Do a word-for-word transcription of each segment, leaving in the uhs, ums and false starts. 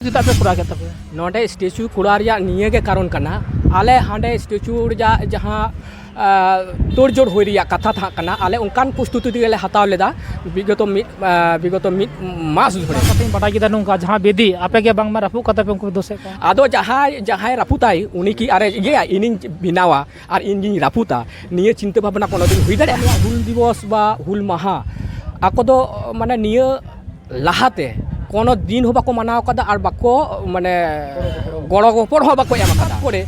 ᱪᱮᱫᱟᱜ ᱯᱮ ᱠᱚᱨᱟᱣ ᱠᱮᱫ ᱛᱟᱯᱮᱭᱟ? ᱱᱚᱰᱮ ᱥᱴᱮᱪᱩ ᱠᱚᱨᱟᱣ ᱨᱮᱭᱟᱜ ᱱᱤᱭᱟᱹ ᱜᱮ ᱠᱟᱨᱚᱱ ᱠᱟᱱᱟ, ᱟᱞᱮ ᱦᱟᱸᱰᱮ ᱥᱴᱮᱪᱩ ᱨᱮᱭᱟᱜ ᱡᱟᱦᱟᱸ, ᱟᱸ, ᱛᱳᱲᱡᱳᱲ ᱦᱩᱭ ᱨᱮᱭᱟᱜ ᱠᱟᱛᱷᱟ ᱛᱟᱦᱮᱸ ᱠᱟᱱᱟ, ᱟᱞᱮ ᱚᱱᱠᱟᱱ ᱯᱨᱚᱥᱛᱩᱛᱤ ᱛᱮᱜᱮᱞᱮ ᱦᱟᱛᱟᱣ ᱞᱮᱫᱟ ᱵᱤᱜᱚᱛᱚ ᱢᱤᱫ, ᱟᱸ, ᱵᱤᱜᱚᱛᱚ ᱢᱤᱫ ᱢᱟᱥ ᱫᱷᱚᱨᱮ᱾ ᱠᱟᱛᱷᱟᱧ ᱵᱟᱰᱟᱭ ᱠᱮᱫᱟ ᱱᱚᱝᱠᱟ, ᱡᱟᱦᱟᱸ ᱵᱮᱫᱤ ᱟᱯᱮ ᱜᱮ ᱵᱟᱝᱢᱟ ᱨᱟᱹᱯᱩᱫ ᱠᱟᱛᱮ ᱯᱮ ᱩᱱᱠᱩ ᱯᱮ ᱫᱳᱥᱮᱫ ᱠᱚᱣᱟ᱾ ᱟᱫᱚ ᱡᱟᱦᱟᱸᱭ, ᱡᱟᱦᱟᱸᱭ ᱨᱟᱹᱯᱩᱫᱟᱭ, ᱩᱱᱤ ᱠᱤ ᱟᱨᱮ ᱤᱭᱟᱹᱭᱟ? ᱤᱧᱤᱧ ᱵᱮᱱᱟᱣᱟ ᱟᱨ ᱤᱧ ᱜᱤᱧ ᱨᱟᱹᱯᱩᱫᱟ, ᱱᱤᱭᱟᱹ ᱪᱤᱱᱛᱟᱹ ᱵᱷᱟᱵᱽᱱᱟ ᱠᱳᱱᱳ ᱫᱤᱱ ᱦᱩᱭ ᱫᱟᱲᱮᱭᱟᱜᱼᱟ? ᱱᱚᱣᱟ ᱦᱩᱞ ᱫᱤᱵᱚᱥ ᱵᱟ ᱦᱩᱞ ᱢᱟᱦᱟ, ᱟᱠᱚ ᱫᱚ, ᱢᱟᱱᱮ, ᱱᱤᱭᱟᱹ ᱞᱟᱦᱟᱛᱮ ᱠᱳᱱᱳ ᱫᱤᱱ ᱦᱚᱸ ᱵᱟᱠᱚ ᱢᱟᱱᱟᱣ ᱠᱟᱫᱟ ᱟᱨ ᱵᱟᱠᱚ, ᱢᱟᱱᱮ, ᱜᱚᱲᱚ ᱜᱚᱯᱚᱲ ᱦᱚᱸ ᱵᱟᱠᱚ ᱮᱢ ᱠᱟᱫᱟ᱾ ᱯᱚᱨᱮ,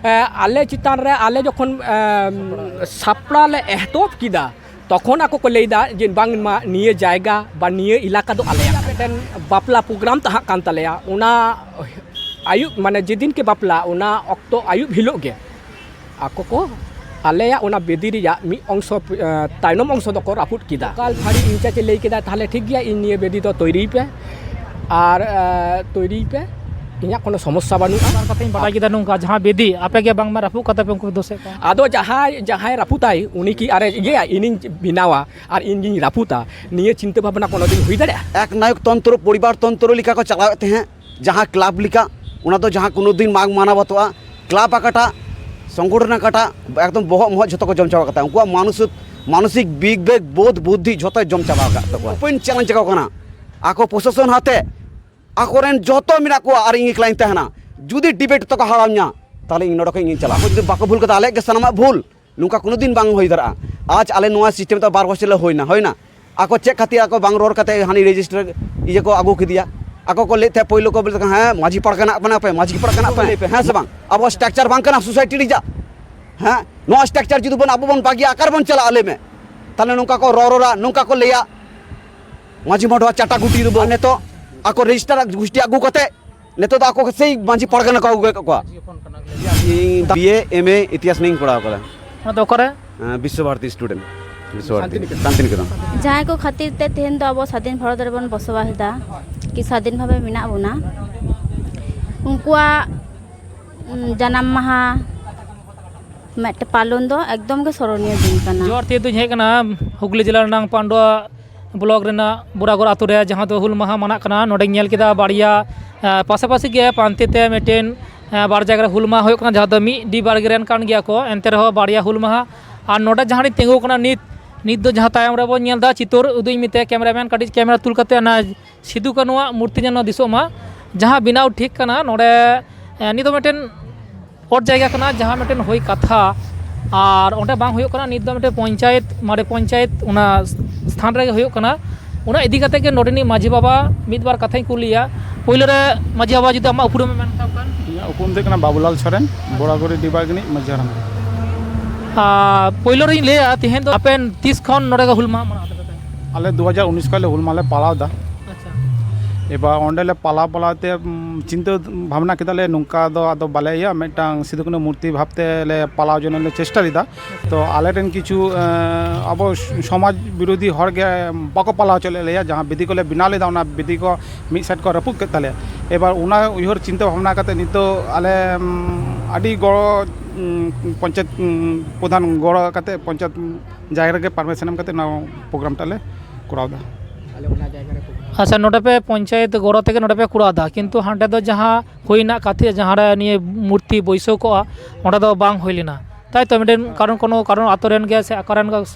ᱮ, ᱟᱞᱮ ᱪᱮᱛᱟᱱ ᱨᱮ, ᱟᱞᱮ ᱡᱚᱠᱷᱚᱱ, ᱮᱢ, ᱥᱟᱯᱲᱟᱣ ᱞᱮ ᱮᱛᱚᱦᱚᱵ ᱠᱮᱫᱟ, ᱛᱚᱠᱷᱚᱱ ᱟᱠᱚ ᱠᱚ ᱞᱟᱹᱭᱫᱟ ᱡᱮ ᱵᱟᱝᱢᱟ ᱱᱤᱭᱟᱹ ᱡᱟᱭᱜᱟ ᱵᱟ ᱱᱤᱭᱟᱹ ᱮᱞᱟᱠᱟ ᱫᱚ ᱟᱞᱮᱭᱟᱜ ᱠᱟᱱᱟ᱾ ᱢᱤᱫᱴᱮᱱ ᱵᱟᱯᱞᱟ ᱯᱨᱳᱜᱨᱟᱢ ᱛᱟᱦᱮᱸ ᱠᱟᱱ ᱛᱟᱞᱮᱭᱟ, ᱚᱱᱟ ᱟᱹᱭᱩᱵ, ᱢᱟᱱᱮ, ᱡᱮᱫᱤᱱ ᱠᱮ ᱵᱟᱯᱞᱟ, ᱚᱱᱟ ᱚᱠᱛᱚ ᱟᱹᱭᱩᱵ ᱦᱤᱞᱳᱜ ᱜᱮ ᱟᱠᱚ ᱠᱚ ᱟᱞᱮᱭᱟᱜ ᱚᱱᱟ ᱵᱮᱫᱤ ᱨᱮᱭᱟᱜ ᱢᱤᱫ ᱚᱝᱥᱚ, ᱮ, ᱛᱟᱭᱱᱚᱢ ᱚᱝᱥᱚ ᱫᱚᱠᱚ ᱨᱟᱹᱯᱩᱫ ᱠᱮᱫᱟ᱾ ᱞᱳᱠᱟᱞ ᱯᱷᱟᱹᱲᱤ ᱤᱱᱪᱟᱨᱡᱽ ᱮ ᱞᱟᱹᱭ ᱠᱮᱫᱟ, "ᱛᱟᱦᱞᱮ ᱴᱷᱤᱠ ᱜᱮᱭᱟ, ᱤᱧ ᱱᱤᱭᱟᱹ ᱵᱮᱫᱤ ᱫᱚ ᱛᱳᱭᱨᱤᱭ ᱯᱮ ᱟᱨ, ᱮ, ᱛᱳᱭᱨᱤᱭ ᱯᱮ, ᱤᱧᱟᱹᱜ ᱠᱳᱱᱳ ᱥᱚᱢᱚᱥᱥᱟ ᱵᱟᱹᱱᱩᱜᱼᱟ᱾" ᱟᱨ ᱠᱟᱛᱷᱟᱧ ᱵᱟᱰᱟᱭ ᱠᱮᱫᱟ ᱱᱚᱝᱠᱟ, ᱡᱟᱦᱟᱸ ᱵᱮᱫᱤ ᱟᱯᱮ ᱜᱮ ᱵᱟᱝᱢᱟ ᱨᱟᱹᱯᱩᱫ ᱠᱟᱛᱮ ᱯᱮ ᱩᱱᱠᱩ ᱯᱮ ᱫᱳᱥᱮᱫ ᱠᱚᱣᱟ᱾ ᱟᱫᱚ ᱡᱟᱦᱟᱸᱭ, ᱡᱟᱦᱟᱸᱭ ᱨᱟᱹᱯᱩᱫᱟᱭ, ᱩᱱᱤ ᱠᱤ ᱟᱨᱮ ᱤᱭᱟᱹᱭᱟ? ᱤᱧᱤᱧ ᱵᱮᱱᱟᱣᱟ ᱟᱨ ᱤᱧ ᱜᱤᱧ ᱨᱟᱹᱯᱩᱫᱟ, ᱱᱤᱭᱟᱹ ᱪᱤᱱᱛᱟᱹ ᱵᱷᱟᱵᱽᱱᱟ ᱠᱳᱱᱳ ᱫᱤᱱ ᱦᱩᱭ ᱫᱟᱲᱮᱭᱟᱜᱼᱟ? ᱮᱠ ᱱᱟᱭᱚᱠ ᱛᱚᱱᱛᱨᱚ, ᱯᱚᱨᱤᱵᱟᱨ ᱛᱚᱱᱛᱨᱚ ᱞᱮᱠᱟ ᱠᱚ ᱪᱟᱞᱟᱣᱮᱫ ᱛᱟᱦᱮᱸᱫ, ᱡᱟᱦᱟᱸ ᱠᱞᱟᱵᱽ ᱞᱮᱠᱟ, ᱚᱱᱟ ᱫᱚ ᱡᱟᱦᱟᱸ ᱠᱳᱱᱳ ᱫᱤᱱ ᱵᱟᱝ ᱢᱟᱱᱟᱣ ᱵᱟᱛᱟᱜᱼᱟ᱾ ᱠᱞᱟᱵᱽ ᱟᱠᱟᱴᱟᱜ, ᱥᱚᱝᱜᱚᱴᱷᱚᱱ ᱟᱠᱟᱴᱟᱜ, ᱮᱠᱫᱚᱢ ᱵᱚᱦᱚᱜ ᱢᱚᱦᱚᱜ ᱡᱷᱚᱛᱚ ᱠᱚ ᱡᱚᱢ ᱪᱟᱵᱟ ᱠᱟᱫᱟ᱾ ᱩᱱᱠᱩᱣᱟᱜ ᱢᱟᱱᱚᱥᱤᱠ, ᱢᱟᱱᱚᱥᱤᱠ ᱵᱤᱵᱮᱠ, ᱵᱳᱫᱷ, ᱵᱩᱫᱽᱫᱷᱤ ᱡᱷᱚᱛᱚᱭ ᱡᱚᱢ ᱪᱟᱵᱟ ᱟᱠᱟᱫ ᱛᱟᱠᱚᱣᱟ᱾ ᱳᱯᱮᱱ ᱪᱮᱞᱮᱧᱡᱽ ᱟᱠᱚ ᱠᱟᱱᱟ, ᱟᱠᱚ ᱯᱨᱚᱥᱟᱥᱚᱱ ᱦᱟᱛᱮ ᱟᱠᱚᱨᱮᱱ ᱡᱚᱛᱚ ᱢᱮᱱᱟᱜ ᱠᱚᱣᱟ ᱟᱨ ᱤᱧ ᱮᱠᱞᱟᱧ ᱛᱟᱦᱮᱱᱟ᱾ ᱡᱩᱫᱤ ᱰᱤᱵᱮᱴ ᱛᱮᱠᱚ ᱦᱟᱨᱟᱣ ᱤᱧᱟ, ᱛᱟᱦᱞᱮ ᱤᱧ ᱱᱚᱰᱮ ᱠᱷᱚᱱ ᱤᱧ ᱪᱟᱞᱟᱜᱼᱟ᱾ ᱟᱠᱚ ᱡᱩᱫᱤ ᱵᱟᱠᱚ ᱵᱷᱩᱞ ᱠᱟᱫᱟ, ᱟᱞᱮᱭᱟᱜ ᱜᱮ ᱥᱟᱱᱟᱢᱟᱜ ᱵᱷᱩᱞ᱾ ᱱᱚᱝᱠᱟ ᱠᱳᱱᱳ ᱫᱤᱱ ᱵᱟᱝ ᱦᱩᱭ ᱫᱟᱲᱮᱭᱟᱜᱼᱟ᱾ ᱟᱡ ᱟᱞᱮ ᱱᱚᱣᱟ ᱥᱤᱥᱴᱮᱢ ᱛᱮ ᱵᱟᱨ ᱵᱚᱪᱷᱚᱨ ᱞᱮ ᱦᱩᱭᱱᱟ, ᱦᱩᱭᱱᱟ᱾ ᱟᱠᱚ ᱪᱮᱫ ᱠᱷᱟᱹᱛᱤᱨ ᱟᱠᱚ ᱵᱟᱝ ᱨᱚᱲ ᱠᱟᱛᱮ ᱦᱟᱹᱱᱤ ᱨᱮᱡᱤᱥᱴᱟᱨ ᱤᱭᱟᱹ ᱠᱚ ᱟᱹᱜᱩ ᱠᱮᱫᱮᱭᱟ? ᱟᱠᱚ ᱠᱚ ᱞᱟᱹᱭᱮᱫ ᱛᱟᱦᱮᱸᱫ ᱯᱳᱭᱞᱳ ᱠᱚ ᱵᱚᱞᱮ, "ᱦᱮᱸ, ᱢᱟᱹᱡᱷᱤ ᱯᱟᱨᱜᱟᱱᱟ ᱠᱟᱱᱟ ᱯᱮ, ᱢᱟᱹᱡᱷᱤ ᱯᱟᱨᱜᱟᱱᱟ ᱠᱟᱱᱟ ᱯᱮ, ᱦᱮᱸ ᱥᱮ ᱵᱟᱝ? ᱟᱵᱚ ᱥᱴᱨᱟᱠᱪᱟᱨ ᱵᱟᱝ ᱠᱟᱱᱟ ᱥᱳᱥᱟᱭᱴᱤ ᱨᱮᱭᱟᱜ, ᱦᱮᱸ? ᱱᱚᱣᱟ ᱥᱴᱨᱟᱠᱪᱟᱨ ᱡᱩᱫᱤ ᱵᱚᱱ, ᱟᱵᱚ ᱵᱚᱱ ᱵᱟᱹᱜᱤᱭᱟ, ᱚᱠᱟᱨᱮ ᱵᱚᱱ ᱪᱟᱞᱟᱜᱼᱟ, ᱞᱟᱹᱭ ᱢᱮ?" ᱛᱟᱦᱞᱮ ᱱᱚᱝᱠᱟ ᱠᱚ ᱨᱚᱲ ᱨᱚᱲᱟ, ᱱᱚᱝᱠᱟ ᱠᱚ ᱞᱟᱹᱭᱟ, ᱢᱟᱹᱡᱷᱤ ᱢᱚᱴᱷᱣᱟ ᱪᱟᱴᱟ ᱜᱩᱴᱤ ᱨᱮᱵᱚᱱ᱾ ᱟᱨ ᱱᱤᱛᱚᱜ ᱟᱠᱚ ᱨᱮᱡᱤᱥᱴᱟᱨ ᱜᱩᱥᱴᱤ ᱟᱹᱜᱩ ᱠᱟᱛᱮ ᱱᱤᱛᱚᱜ ᱫᱚ ᱟᱠᱚ ᱥᱮᱭ ᱢᱟᱹᱡᱷᱤ ᱯᱟᱨᱜᱟᱱᱟ ᱠᱚ ᱟᱹᱜᱩ ᱠᱮᱫ ᱠᱚᱣᱟ᱾ ᱤᱧ ᱵᱤ ᱮ, ᱮᱢ ᱮ ᱤᱛᱤᱦᱟᱥ ᱱᱤᱭᱮᱧ ᱠᱚᱨᱟᱣ ᱠᱟᱫᱟ᱾ ᱚᱱᱟ ᱫᱚ ᱚᱠᱟᱨᱮ? ᱮᱸ, ᱵᱤᱥᱥᱚ ᱵᱷᱟᱨᱚᱛᱤ ᱥᱴᱩᱰᱮᱱᱴ, ᱵᱤᱥᱥᱚ ᱵᱷᱟᱨᱚᱛᱤ, ᱥᱟᱱᱛᱤᱱᱤᱠᱮᱛᱚᱱ᱾ ᱥᱟᱱᱛᱤᱱᱤᱠᱮᱛᱚᱱ᱾ ᱡᱟᱦᱟᱸᱭ ᱠᱚ ᱠᱷᱟᱹᱛᱤᱨ ᱛᱮ ᱛᱮᱦᱮᱧ ᱫᱚ ᱟᱵᱚ ᱥᱟᱫᱷᱤᱱ ᱵᱷᱟᱨᱚᱛ ᱨᱮᱵᱚᱱ ᱵᱚᱥᱚᱵᱟᱥ ᱮᱫᱟ, ᱠᱤ ᱥᱟᱫᱷᱤᱱ ᱵᱷᱟᱵᱮ ᱢᱮᱱᱟᱜ ᱵᱚᱱᱟ, ᱩᱱᱠᱩᱣᱟᱜ, ᱩᱸ, ᱡᱟᱱᱟᱢ ᱢᱟᱦᱟ ᱢᱤᱫᱴᱮᱱ ᱯᱟᱞᱚᱱ ᱫᱚ ᱮᱠᱫᱚᱢ ᱜᱮ ᱥᱚᱨᱚᱱᱤᱭᱚ ᱫᱤᱱ ᱠᱟᱱᱟ᱾ ᱡᱚᱦᱟᱨ, ᱛᱮᱦᱮᱧ ᱫᱚᱧ ᱦᱮᱡ ᱠᱟᱱᱟ ᱦᱩᱜᱽᱞᱤ ᱡᱮᱞᱟ ᱨᱮᱱᱟᱜ ᱯᱟᱱᱰᱩᱣᱟ ᱵᱞᱚᱠ ᱨᱮᱱᱟᱜ ᱵᱳᱨᱟᱜᱚᱲ ᱟᱛᱳ ᱨᱮ, ᱡᱟᱦᱟᱸ ᱫᱚ ᱦᱩᱞ ᱢᱟᱦᱟ ᱢᱟᱱᱟᱜ ᱠᱟᱱᱟ, ᱱᱚᱰᱮᱧ ᱧᱮᱞ ᱠᱮᱫᱟ ᱵᱟᱨᱭᱟ, ᱮ, ᱯᱟᱥᱟᱯᱟᱥᱤ ᱜᱮ ᱯᱟᱱᱛᱮ ᱛᱮ ᱢᱤᱫᱴᱮᱱ, ᱮ, ᱵᱟᱨ ᱡᱟᱭᱜᱟ ᱨᱮ ᱦᱩᱞ ᱢᱟᱦᱟ ᱦᱩᱭᱩᱜ ᱠᱟᱱᱟ, ᱡᱟᱦᱟᱸ ᱫᱚ ᱢᱤᱫ ᱰᱤ ᱵᱟᱲᱜᱮ ᱨᱮᱱ ᱠᱟᱱ ᱜᱮᱭᱟ ᱠᱚ, ᱮᱱᱛᱮ ᱨᱮᱦᱚᱸ ᱵᱟᱨᱭᱟ ᱦᱩᱞ ᱢᱟᱦᱟ᱾ ᱟᱨ ᱱᱚᱰᱮ ᱡᱟᱦᱟᱸ ᱨᱤᱧ ᱛᱤᱸᱜᱩ ᱠᱟᱱᱟ ᱱᱤᱛ, ᱱᱤᱛ ᱫᱚ ᱡᱟᱦᱟᱸ ᱛᱟᱭᱚᱢ ᱨᱮᱵᱚᱱ ᱧᱮᱞ ᱮᱫᱟ ᱪᱤᱛᱟᱹᱨ, ᱩᱫᱩᱜ ᱤᱧ ᱢᱮᱛᱟᱭᱟ ᱠᱮᱢᱮᱨᱟᱢᱮᱱ, ᱠᱟᱹᱴᱤᱡ ᱠᱮᱢᱮᱨᱟ ᱛᱩᱞ ᱠᱟᱛᱮ ᱚᱱᱟ ᱥᱤᱫᱩ ᱠᱟᱹᱱᱩᱣᱟᱜ ᱢᱩᱨᱛᱤ ᱡᱮᱱᱚ ᱫᱤᱥᱚᱜ ᱢᱟ, ᱡᱟᱦᱟᱸ ᱵᱮᱱᱟᱣ ᱴᱷᱤᱠ ᱠᱟᱱᱟ ᱱᱚᱰᱮ, ᱮ, ᱱᱤᱛ ᱫᱚ ᱢᱤᱫᱴᱮᱱ ᱚᱛ ᱡᱟᱭᱜᱟ ᱠᱟᱱᱟ, ᱡᱟᱦᱟᱸ ᱢᱤᱫᱴᱮᱱ ᱦᱩᱭ ᱠᱟᱛᱷᱟ, ᱟᱨ ᱚᱸᱰᱮ ᱵᱟᱝ ᱦᱩᱭᱩᱜ ᱠᱟᱱᱟ᱾ ᱱᱤᱛ ᱫᱚ ᱢᱤᱫᱴᱮᱱ ᱯᱚᱧᱪᱟᱭᱮᱛ, ᱢᱟᱨᱮ ᱯᱚᱧᱪᱟᱭᱮᱛ, ᱚᱱᱟ ᱥᱛᱷᱟᱱ ᱨᱮᱜᱮ ᱦᱩᱭᱩᱜ ᱠᱟᱱᱟ᱾ ᱚᱱᱟ ᱤᱫᱤ ᱠᱟᱛᱮ ᱜᱮ ᱱᱚᱰᱮᱱᱤᱡ ᱢᱟᱹᱡᱷᱤ ᱵᱟᱵᱟ ᱢᱤᱫ ᱵᱟᱨ ᱠᱟᱛᱷᱟᱧ ᱠᱩᱞᱤᱭᱟ᱾ ᱯᱳᱭᱞᱳ ᱨᱮ ᱢᱟᱹᱡᱷᱤ ᱵᱟᱵᱟ, ᱡᱩᱫᱤ ᱟᱢᱟᱜ ᱩᱯᱨᱩᱢ ᱮᱢ ᱢᱮᱱ ᱠᱷᱟᱱ? ᱤᱧᱟᱹᱜ ᱩᱯᱨᱩᱢ ᱫᱚ ᱦᱩᱭᱩᱜ ᱠᱟᱱᱟ ᱵᱟᱵᱩᱞᱟᱞ ᱥᱚᱨᱮᱱ, ᱵᱚᱲᱟᱜᱚᱲᱤ ᱰᱤᱵᱟᱨ ᱨᱤᱱᱤᱡ ᱢᱟᱹᱡᱷᱤ ᱦᱟᱲᱟᱢ᱾ ᱟᱨ ᱯᱳᱭᱞᱳ ᱨᱤᱧ ᱞᱟᱹᱭᱟ, ᱛᱮᱦᱮᱧ ᱫᱚ ᱟᱯᱮ ᱛᱤᱥ ᱠᱷᱚᱱ ᱱᱚᱰᱮ ᱜᱮ ᱦᱩᱞ ᱢᱟᱦᱟ ᱢᱟᱱᱟᱣ ᱫᱟᱯᱮ? ᱟᱞᱮ ᱫᱩ ᱦᱟᱡᱟᱨ ᱩᱱᱤᱥ ᱠᱷᱚᱱ ᱞᱮ ᱦᱩᱞ ᱢᱟᱦᱟ ᱞᱮ ᱯᱟᱞᱟᱣ ᱮᱫᱟ᱾ ᱟᱪᱪᱷᱟ᱾ ᱮᱵᱟᱨ ᱚᱸᱰᱮ ᱞᱮ ᱯᱟᱞᱟᱣ ᱯᱟᱞᱟᱣ ᱛᱮ, ᱩᱢ, ᱪᱤᱱᱛᱟᱹ ᱵᱷᱟᱵᱽᱱᱟ ᱠᱮᱫᱟ ᱞᱮ, ᱱᱚᱝᱠᱟ ᱫᱚ ᱟᱫᱚ ᱵᱟᱞᱮ ᱤᱭᱟᱹ, ᱢᱤᱫᱴᱟᱝ ᱥᱤᱫᱩ ᱠᱟᱹᱱᱩ ᱢᱩᱨᱛᱤ ᱵᱷᱟᱵᱽ ᱛᱮ ᱞᱮ ᱯᱟᱞᱟᱣ ᱡᱚᱱᱚ ᱞᱮ ᱪᱮᱥᱴᱟ ᱞᱮᱫᱟ᱾ ᱛᱚ ᱟᱞᱮ ᱨᱮᱱ ᱠᱤᱪᱷᱩ, ᱮᱸ, ᱟᱵᱚ ᱥᱚᱢᱟᱡᱽ ᱵᱤᱨᱳᱫᱷᱤ ᱦᱚᱲ ᱜᱮ ᱵᱟᱠᱚ ᱯᱟᱞᱟᱣ ᱦᱚᱪᱚ ᱞᱮᱫ ᱞᱮᱭᱟ᱾ ᱡᱟᱦᱟᱸ ᱵᱮᱫᱤ ᱠᱚᱞᱮ ᱵᱮᱱᱟᱣ ᱞᱮᱫᱟ, ᱚᱱᱟ ᱵᱮᱫᱤ ᱠᱚ ᱢᱤᱫ ᱥᱟᱭᱤᱰ ᱠᱚ ᱨᱟᱹᱯᱩᱫ ᱠᱮᱫ ᱛᱟᱞᱮᱭᱟ᱾ ᱮᱵᱟᱨ ᱚᱱᱟ ᱩᱭᱦᱟᱹᱨ ᱪᱤᱱᱛᱟᱹ ᱵᱷᱟᱵᱽᱱᱟ ᱠᱟᱛᱮ ᱱᱤᱛᱚᱜ ᱟᱞᱮ, ᱩᱢ, ᱟᱹᱰᱤ ᱜᱚᱲᱚ, ᱩᱢ, ᱯᱚᱧᱪᱟᱭᱮᱛ, ᱩᱢ, ᱯᱨᱚᱫᱷᱟᱱ ᱜᱚᱲᱚ ᱠᱟᱛᱮ ᱯᱚᱧᱪᱟᱭᱮᱛ ᱡᱟᱭᱜᱟ ᱨᱮᱜᱮ ᱯᱟᱨᱢᱤᱥᱚᱱ ᱮᱢ ᱠᱟᱛᱮ ᱱᱚᱣᱟ ᱯᱨᱳᱜᱨᱟᱢ ᱴᱟᱜ ᱞᱮ ᱠᱚᱨᱟᱣ ᱮᱫᱟ᱾ ᱟᱪᱪᱷᱟ, ᱱᱚᱰᱮ ᱯᱮ ᱯᱚᱧᱪᱟᱭᱮᱛ ᱜᱚᱲᱚ ᱛᱮᱜᱮ ᱱᱚᱰᱮ ᱯᱮ ᱠᱚᱨᱟᱣ ᱮᱫᱟ, ᱠᱤᱱᱛᱩ ᱦᱟᱸᱰᱮ ᱫᱚ ᱡᱟᱦᱟᱸ ᱦᱩᱭ ᱨᱮᱱᱟᱜ ᱠᱟᱛᱷᱟ, ᱡᱟᱦᱟᱸ ᱨᱮ ᱱᱤᱭᱟᱹ ᱢᱩᱨᱛᱤ ᱵᱟᱹᱭᱥᱟᱹᱣ ᱠᱚᱜᱼᱟ, ᱚᱸᱰᱮ ᱫᱚ ᱵᱟᱝ ᱦᱩᱭ ᱞᱮᱱᱟ, ᱛᱟᱭ ᱛᱚ? ᱢᱤᱫᱴᱮᱱ ᱠᱟᱨᱚᱱ, ᱠᱳᱱᱳ ᱠᱟᱨᱚᱱ ᱟᱛᱳ ᱨᱮᱱ ᱜᱮ ᱥᱮ ᱚᱠᱟ ᱨᱮᱱ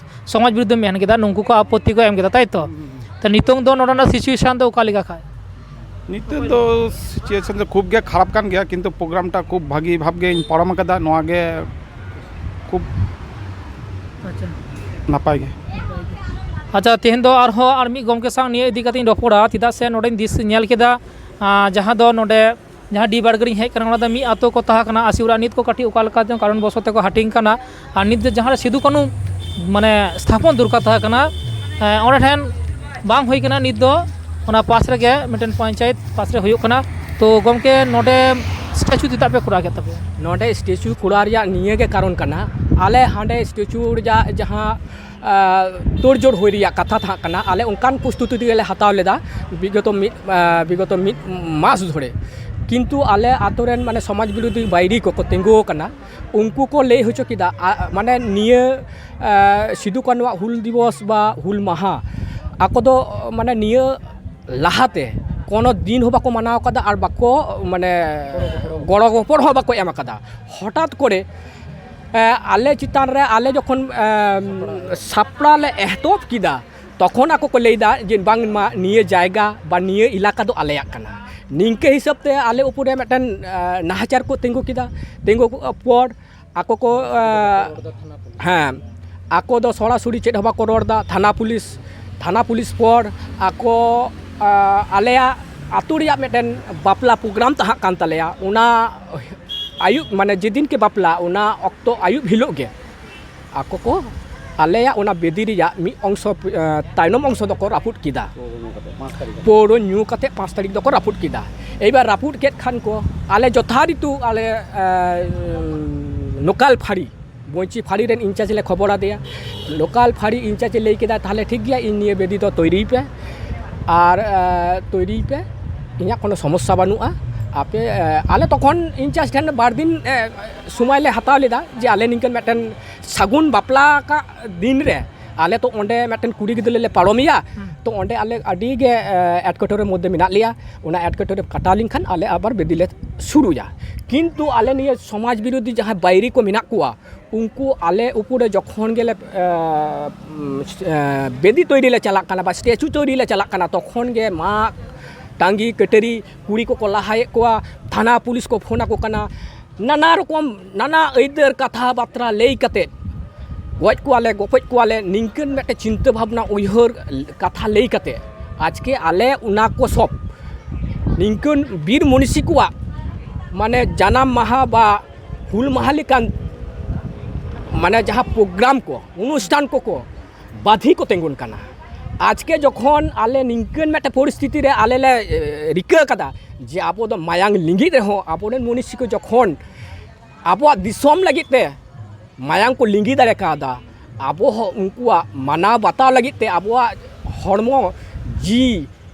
ᱥᱚᱢᱟᱡᱽ ᱵᱤᱨᱩᱫᱷ ᱮᱢ ᱢᱮᱱ ᱠᱮᱫᱟ, ᱱᱩᱠᱩ ᱠᱚ ᱟᱯᱚᱛᱛᱤ ᱠᱚ ᱮᱢ ᱠᱮᱫᱟ, ᱛᱟᱭ ᱛᱚ? ᱛᱚ ᱱᱤᱛᱚᱝ ᱫᱚ ᱱᱚᱰᱮᱱᱟᱜ ᱥᱤᱪᱩᱭᱮᱥᱚᱱ ᱫᱚ ᱚᱠᱟ ᱞᱮᱠᱟ ᱠᱷᱟᱡ? ᱱᱤᱛᱚᱜ ᱫᱚ ᱥᱤᱪᱩᱭᱮᱥᱚᱱ ᱫᱚ ᱠᱷᱩᱵ ᱜᱮ ᱠᱷᱟᱨᱟᱯ ᱠᱟᱱ ᱜᱮᱭᱟ, ᱠᱤᱱᱛᱩ ᱯᱨᱳᱜᱨᱟᱢ ᱴᱟ ᱠᱷᱩᱵ ᱵᱷᱟᱹᱜᱤ ᱵᱷᱟᱵ ᱜᱮᱧ ᱯᱟᱨᱚᱢ ᱟᱠᱟᱫᱟ᱾ ᱱᱚᱣᱟ ᱜᱮ ᱠᱷᱩᱵ ᱟᱪᱪᱷᱟ᱾ ᱱᱟᱯᱟᱭ ᱜᱮ᱾ ᱟᱪᱪᱷᱟ, ᱛᱮᱦᱮᱧ ᱫᱚ ᱟᱨᱦᱚᱸ ᱟᱨ ᱢᱤᱫ ᱜᱚᱢᱠᱮ ᱥᱟᱶ ᱱᱤᱭᱟᱹ ᱤᱫᱤ ᱠᱟᱛᱮᱧ ᱨᱚᱯᱚᱲᱟ, ᱪᱮᱫᱟᱜ ᱥᱮ ᱱᱚᱰᱮᱧ ᱫᱤᱥ ᱧᱮᱞ ᱠᱮᱫᱟ, ᱟᱸ, ᱡᱟᱦᱟᱸ ᱫᱚ ᱱᱚᱰᱮ ᱡᱟᱦᱟᱸ ᱰᱤ ᱵᱟᱲᱜᱮ ᱨᱤᱧ ᱦᱮᱡ ᱠᱟᱱᱟ, ᱚᱱᱟ ᱫᱚ ᱢᱤᱫ ᱟᱛᱳ ᱠᱚ ᱛᱟᱦᱮᱸ ᱠᱟᱱᱟ ᱟᱹᱥᱤ ᱚᱲᱟᱜ, ᱱᱤᱛ ᱠᱚ ᱠᱟᱹᱴᱤᱡ ᱚᱠᱟ ᱞᱮᱠᱟ ᱪᱚᱝ ᱠᱟᱨᱚᱱ ᱵᱚᱥᱚᱛ ᱛᱮᱠᱚ ᱦᱟᱹᱴᱤᱧ ᱠᱟᱱᱟ᱾ ᱟᱨ ᱱᱤᱛ ᱫᱚ ᱡᱟᱦᱟᱸ ᱨᱮ ᱥᱤᱫᱩ ᱠᱟᱹᱱᱩ ᱢᱟᱱᱮ ᱥᱛᱷᱟᱯᱚᱱ ᱫᱚᱨᱠᱟᱨ ᱛᱟᱦᱮᱸ ᱠᱟᱱᱟ, ᱮᱸ, ᱚᱸᱰᱮ ᱴᱷᱮᱱ ᱵᱟᱝ ᱦᱩᱭ ᱠᱟᱱᱟ᱾ ᱱᱤᱛ ᱫᱚ ᱚᱱᱟ ᱯᱟᱥ ᱨᱮᱜᱮ ᱢᱤᱫᱴᱮᱱ ᱯᱚᱧᱪᱟᱭᱮᱛ ᱯᱟᱥ ᱨᱮ ᱦᱩᱭᱩᱜ ᱠᱟᱱᱟ᱾ ᱛᱚ ᱜᱚᱢᱠᱮ, ᱱᱚᱰᱮ ᱥᱴᱮᱪᱩ ᱪᱮᱫᱟᱜ ᱯᱮ ᱠᱚᱨᱟᱣ ᱠᱮᱫ ᱛᱟᱯᱮᱭᱟ? ᱱᱚᱰᱮ ᱥᱴᱮᱪᱩ ᱠᱚᱨᱟᱣ ᱨᱮᱭᱟᱜ ᱱᱤᱭᱟᱹ ᱜᱮ ᱠᱟᱨᱚᱱ ᱠᱟᱱᱟ, ᱟᱞᱮ ᱦᱟᱸᱰᱮ ᱥᱴᱮᱪᱩ ᱨᱮᱭᱟᱜ ᱡᱟᱦᱟᱸ, ᱟᱸ, ᱛᱳᱲᱡᱳᱲ ᱦᱩᱭ ᱨᱮᱭᱟᱜ ᱠᱟᱛᱷᱟ ᱛᱟᱦᱮᱸ ᱠᱟᱱᱟ, ᱟᱞᱮ ᱚᱱᱠᱟᱱ ᱯᱨᱚᱥᱛᱩᱛᱤ ᱛᱮᱜᱮ ᱞᱮ ᱦᱟᱛᱟᱣ ᱞᱮᱫᱟ ᱵᱤᱜᱚᱛᱚ ᱢᱤᱫ, ᱟᱸ, ᱵᱤᱜᱚᱛᱚ ᱢᱤᱫ ᱢᱟᱥ ᱫᱷᱚᱨᱮ, ᱠᱤᱱᱛᱩ ᱟᱞᱮ ᱟᱛᱳ ᱨᱮᱱ ᱢᱟᱱᱮ ᱥᱚᱢᱟᱡᱽ ᱵᱤᱨᱳᱫᱷᱤ ᱵᱟᱹᱭᱨᱤ ᱠᱚᱠᱚ ᱛᱤᱸᱜᱩ ᱟᱠᱟᱱᱟ᱾ ᱩᱱᱠᱩ ᱠᱚ ᱞᱟᱹᱭ ᱦᱚᱪᱚ ᱠᱮᱫᱟ, ᱟ, ᱢᱟᱱᱮ ᱱᱤᱭᱟᱹ, ᱮ, ᱥᱤᱫᱩ ᱠᱟᱹᱱᱩᱣᱟᱜ ᱦᱩᱞ ᱫᱤᱵᱚᱥ ᱵᱟ ᱦᱩᱞ ᱢᱟᱦᱟ, ᱟᱠᱚ ᱫᱚ ᱢᱟᱱᱮ ᱱᱤᱭᱟᱹ ᱞᱟᱦᱟᱛᱮ ᱠᱳᱱᱳ ᱫᱤᱱ ᱦᱚᱸ ᱵᱟᱠᱚ ᱢᱟᱱᱟᱣ ᱠᱟᱫᱟ ᱟᱨ ᱵᱟᱠᱚ ᱢᱟᱱᱮ ᱜᱚᱲᱚ ᱜᱚᱯᱚᱲ ᱦᱚᱸ ᱵᱟᱠᱚ ᱮᱢ ᱟᱠᱟᱫᱟ᱾ ᱦᱚᱴᱟᱛ ᱠᱚᱨᱮ ᱮ, ᱟᱞᱮ ᱪᱮᱛᱟᱱ ᱨᱮ ᱟᱞᱮ ᱡᱚᱠᱷᱚᱱ ᱮ, ᱥᱟᱯᱲᱟᱣ ᱞᱮ ᱮᱛᱚᱦᱚᱵ ᱠᱮᱫᱟ, ᱛᱚᱠᱷᱚᱱ ᱟᱠᱚ ᱠᱚ ᱞᱟᱹᱭᱫᱟ ᱡᱮ ᱵᱟᱝᱢᱟ ᱱᱤᱭᱟᱹ ᱡᱟᱭᱜᱟ ᱵᱟ ᱱᱤᱭᱟᱹ ᱮᱞᱟᱠᱟ ᱫᱚ ᱟᱞᱮᱭᱟᱜ ᱠᱟᱱᱟ᱾ ᱱᱤᱝᱠᱟᱹ ᱦᱤᱥᱟᱹᱵ ᱛᱮ ᱟᱞᱮ ᱩᱯᱚᱨ ᱨᱮ ᱢᱤᱫᱴᱮᱱ ᱮ, ᱱᱟᱦᱟᱪᱟᱨ ᱠᱚ ᱛᱤᱸᱜᱩ ᱠᱮᱫᱟ᱾ ᱛᱤᱸᱜᱩ ᱯᱚᱨ ᱟᱠᱚ ᱠᱚ ᱮ, ᱦᱮᱸ, ᱟᱠᱚ ᱫᱚ ᱥᱚᱨᱟᱥᱚᱨᱤ ᱪᱮᱫ ᱦᱚᱸ ᱵᱟᱠᱚ ᱨᱚᱲ ᱮᱫᱟ᱾ ᱛᱷᱟᱱᱟ ᱯᱩᱞᱤᱥ, ᱛᱷᱟᱱᱟ ᱯᱩᱞᱤᱥ ᱯᱚᱨ ᱟᱠᱚ ᱮ, ᱟᱞᱮᱭᱟᱜ ᱟᱹᱛᱩ ᱨᱮᱭᱟᱜ ᱢᱤᱫᱴᱮᱱ ᱵᱟᱯᱞᱟ ᱯᱨᱳᱜᱨᱟᱢ ᱛᱟᱦᱮᱸ ᱠᱟᱱ ᱛᱟᱞᱮᱭᱟ᱾ ᱚᱱᱟ ᱟᱹᱭᱩᱵ ᱢᱟᱱᱮ ᱡᱮᱫᱤᱱ ᱠᱮ ᱵᱟᱯᱞᱟ, ᱚᱱᱟ ᱚᱠᱛᱚ ᱟᱹᱭᱩᱵ ᱦᱤᱞᱳᱜ ᱜᱮ ᱟᱠᱚ ᱠᱚ ᱟᱞᱮᱭᱟᱜ ᱚᱱᱟ ᱵᱮᱫᱤ ᱨᱮᱭᱟᱜ ᱢᱤᱫ ᱚᱝᱥᱚ ᱮ, ᱛᱟᱭᱱᱚᱢ ᱚᱝᱥᱚ ᱫᱚᱠᱚ ᱨᱟᱹᱯᱩᱫ ᱠᱮᱫᱟ᱾ ᱯᱟᱹᱣᱨᱟᱹ ᱧᱩ ᱠᱟᱛᱮ ᱯᱟᱸᱪ ᱛᱟᱹᱨᱤᱠᱷ ᱫᱚᱠᱚ ᱨᱟᱹᱯᱩᱫ ᱠᱮᱫᱟ᱾ ᱮᱭᱵᱟᱨ ᱨᱟᱹᱯᱩᱫ ᱠᱮᱫ ᱠᱷᱟᱱ ᱠᱚ ᱟᱞᱮ ᱡᱚᱛᱷᱟᱨᱤᱛᱩ ᱟᱞᱮ ᱮ, ᱞᱳᱠᱟᱞ ᱯᱷᱟᱹᱲᱤ, ᱵᱚᱧᱪᱤ ᱯᱷᱟᱹᱲᱤ ᱨᱮᱱ ᱤᱱᱪᱟᱨᱡᱽ ᱞᱮ ᱠᱷᱚᱵᱚᱨ ᱟᱫᱮᱭᱟ᱾ ᱞᱳᱠᱟᱞ ᱯᱷᱟᱹᱲᱤ ᱤᱱᱪᱟᱨᱡᱽ ᱮ ᱞᱟᱹᱭ ᱠᱮᱫᱟ, ᱛᱟᱦᱚᱞᱮ ᱴᱷᱤᱠ ᱜᱮᱭᱟ, ᱤᱧ ᱱᱤᱭᱟᱹ ᱵᱮᱫᱤ ᱫᱚ ᱛᱳᱭᱨᱤᱭ ᱯᱮ ᱟᱨ ᱮ, ᱛᱳᱭᱨᱤᱭ ᱯᱮ, ᱤᱧᱟᱹᱜ ᱠᱳᱱᱳ ᱥᱚᱢᱚᱥᱥᱟ ᱵᱟᱹᱱᱩᱜᱼᱟ᱾ ᱟᱯᱮ ᱮ, ᱟᱞᱮ ᱛᱚᱠᱷᱚᱱ ᱤᱱᱪᱟᱨᱡᱽ ᱴᱷᱮᱱ ᱵᱟᱨ ᱫᱤᱱ ᱮ, ᱥᱚᱢᱚᱭ ᱞᱮ ᱦᱟᱛᱟᱣ ᱞᱮᱫᱟ ᱡᱮ ᱟᱞᱮ ᱱᱤᱝᱠᱟᱹᱱ ᱢᱤᱫᱴᱮᱱ ᱥᱟᱹᱜᱩᱱ ᱵᱟᱯᱞᱟ ᱟᱠᱟᱫ ᱫᱤᱱ ᱨᱮ ᱟᱞᱮ ᱛᱚ ᱚᱸᱰᱮ ᱢᱤᱫᱴᱮᱱ ᱠᱩᱲᱤ ᱜᱤᱫᱽᱨᱟᱹ ᱞᱮ ᱯᱟᱨᱚᱢᱮᱭᱟ᱾ ᱛᱚ ᱚᱸᱰᱮ ᱟᱞᱮ ᱟᱹᱰᱤ ᱜᱮ ᱮ, ᱮᱴᱠᱮᱴᱚᱬᱮ ᱢᱚᱫᱽᱫᱷᱮ ᱢᱮᱱᱟᱜ ᱞᱮᱭᱟ᱾ ᱚᱱᱟ ᱮᱴᱠᱮᱴᱚᱬᱮ ᱠᱟᱴᱟᱣ ᱞᱮᱱᱠᱷᱟᱱ ᱟᱞᱮ ᱟᱵᱟᱨ ᱵᱮᱫᱤ ᱞᱮ ᱥᱩᱨᱩᱭᱟ᱾ ᱠᱤᱱᱛᱩ ᱟᱞᱮ ᱱᱤᱭᱟᱹ ᱥᱚᱢᱟᱡᱽ ᱵᱤᱨᱳᱫᱷᱤ ᱡᱟᱦᱟᱸᱭ ᱵᱟᱹᱭᱨᱤ ᱠᱚ ᱢᱮᱱᱟᱜ ᱠᱚᱣᱟ, ᱩᱱᱠᱩ ᱟᱞᱮ ᱩᱯᱚᱨ ᱨᱮ ᱡᱚᱠᱷᱚᱱ ᱜᱮᱞᱮ ᱮ, ᱮ, ᱵᱮᱫᱤ ᱛᱳᱭᱨᱤ ᱞᱮ ᱪᱟᱞᱟᱜ ᱠᱟᱱᱟ ᱵᱟ ᱥᱴᱮᱪᱩ ᱛᱳᱭᱨᱤ ᱞᱮ ᱪᱟᱞᱟᱜ ᱠᱟᱱᱟ, ᱛᱚᱠᱷᱚᱱ ᱜᱮ ᱢᱟᱜ ᱴᱟᱸᱜᱤ ᱠᱟᱹᱴᱟᱹᱨᱤ ᱠᱩᱲᱤ ᱠᱚᱠᱚ ᱞᱟᱦᱟᱭᱮᱫ ᱠᱚᱣᱟ, ᱛᱷᱟᱱᱟ ᱯᱩᱞᱤᱥ ᱠᱚ ᱯᱷᱳᱱ ᱟᱠᱚ ᱠᱟᱱᱟ, ᱱᱟᱱᱟ ᱨᱚᱠᱚᱢ ᱱᱟᱱᱟ ᱟᱹᱭᱫᱟᱹᱨ ᱠᱟᱛᱷᱟ ᱵᱟᱛᱨᱟ ᱞᱟᱹᱭ ᱠᱟᱛᱮᱫ ᱜᱚᱡ ᱠᱚᱣᱟᱞᱮ, ᱜᱚᱯᱚᱡ ᱠᱚᱣᱟᱞᱮ, ᱱᱤᱝᱠᱟᱹᱱ ᱢᱤᱫᱴᱮᱱ ᱪᱤᱱᱛᱟᱹ ᱵᱷᱟᱵᱽᱱᱟ ᱩᱭᱦᱟᱹᱨ ᱠᱟᱛᱷᱟ ᱞᱟᱹᱭ ᱠᱟᱛᱮᱫ ᱟᱡᱠᱮ ᱟᱞᱮ ᱚᱱᱟ ᱠᱚ ᱥᱚᱵ ᱱᱤᱝᱠᱟᱹᱱ ᱵᱤᱨ ᱢᱚᱱᱤᱥᱤ ᱠᱚᱣᱟᱜ ᱢᱟᱱᱮ ᱡᱟᱱᱟᱢ ᱢᱟᱦᱟ ᱵᱟ ᱦᱩᱞ ᱢᱟᱦᱟ ᱞᱮᱠᱟᱱ ᱢᱟᱱᱮ ᱡᱟᱦᱟᱸ ᱯᱨᱳᱜᱨᱟᱢ ᱠᱚ, ᱚᱱᱩᱥᱴᱷᱟᱱ ᱠᱚᱠᱚ ᱵᱟᱹᱫᱷᱤ ᱠᱚ ᱛᱤᱸᱜᱩᱱ ᱠᱟᱱᱟ᱾ ᱟᱡᱠᱮ ᱡᱚᱠᱷᱚᱱ ᱟᱞᱮ ᱱᱤᱝᱠᱟᱹᱱ ᱢᱤᱫᱴᱮᱱ ᱯᱚᱨᱤᱥᱛᱷᱤᱛᱤ ᱨᱮ ᱟᱞᱮ ᱞᱮ ᱮ, ᱨᱤᱠᱟᱹ ᱠᱟᱫᱟ ᱡᱮ ᱟᱵᱚ ᱫᱚ ᱢᱟᱭᱟᱝ ᱞᱤᱸᱜᱤᱜ ᱨᱮᱦᱚᱸ ᱟᱵᱚᱨᱮᱱ ᱢᱚᱱᱤᱥᱤ ᱠᱚ ᱡᱚᱠᱷᱚᱱ ᱟᱵᱚᱣᱟᱜ ᱫᱤᱥᱚᱢ ᱞᱟᱹᱜᱤᱫ ᱛᱮ ᱢᱟᱭᱟᱝ ᱠᱚ ᱞᱤᱸᱜᱤ ᱫᱟᱲᱮ ᱠᱟᱣᱫᱟ, ᱟᱵᱚ ᱦᱚᱸ ᱩᱱᱠᱩᱣᱟᱜ ᱢᱟᱱᱟᱣ ᱵᱟᱛᱟᱣ ᱞᱟᱹᱜᱤᱫ ᱛᱮ ᱟᱵᱚᱣᱟᱜ ᱦᱚᱲᱢᱚ ᱡᱤᱣᱤ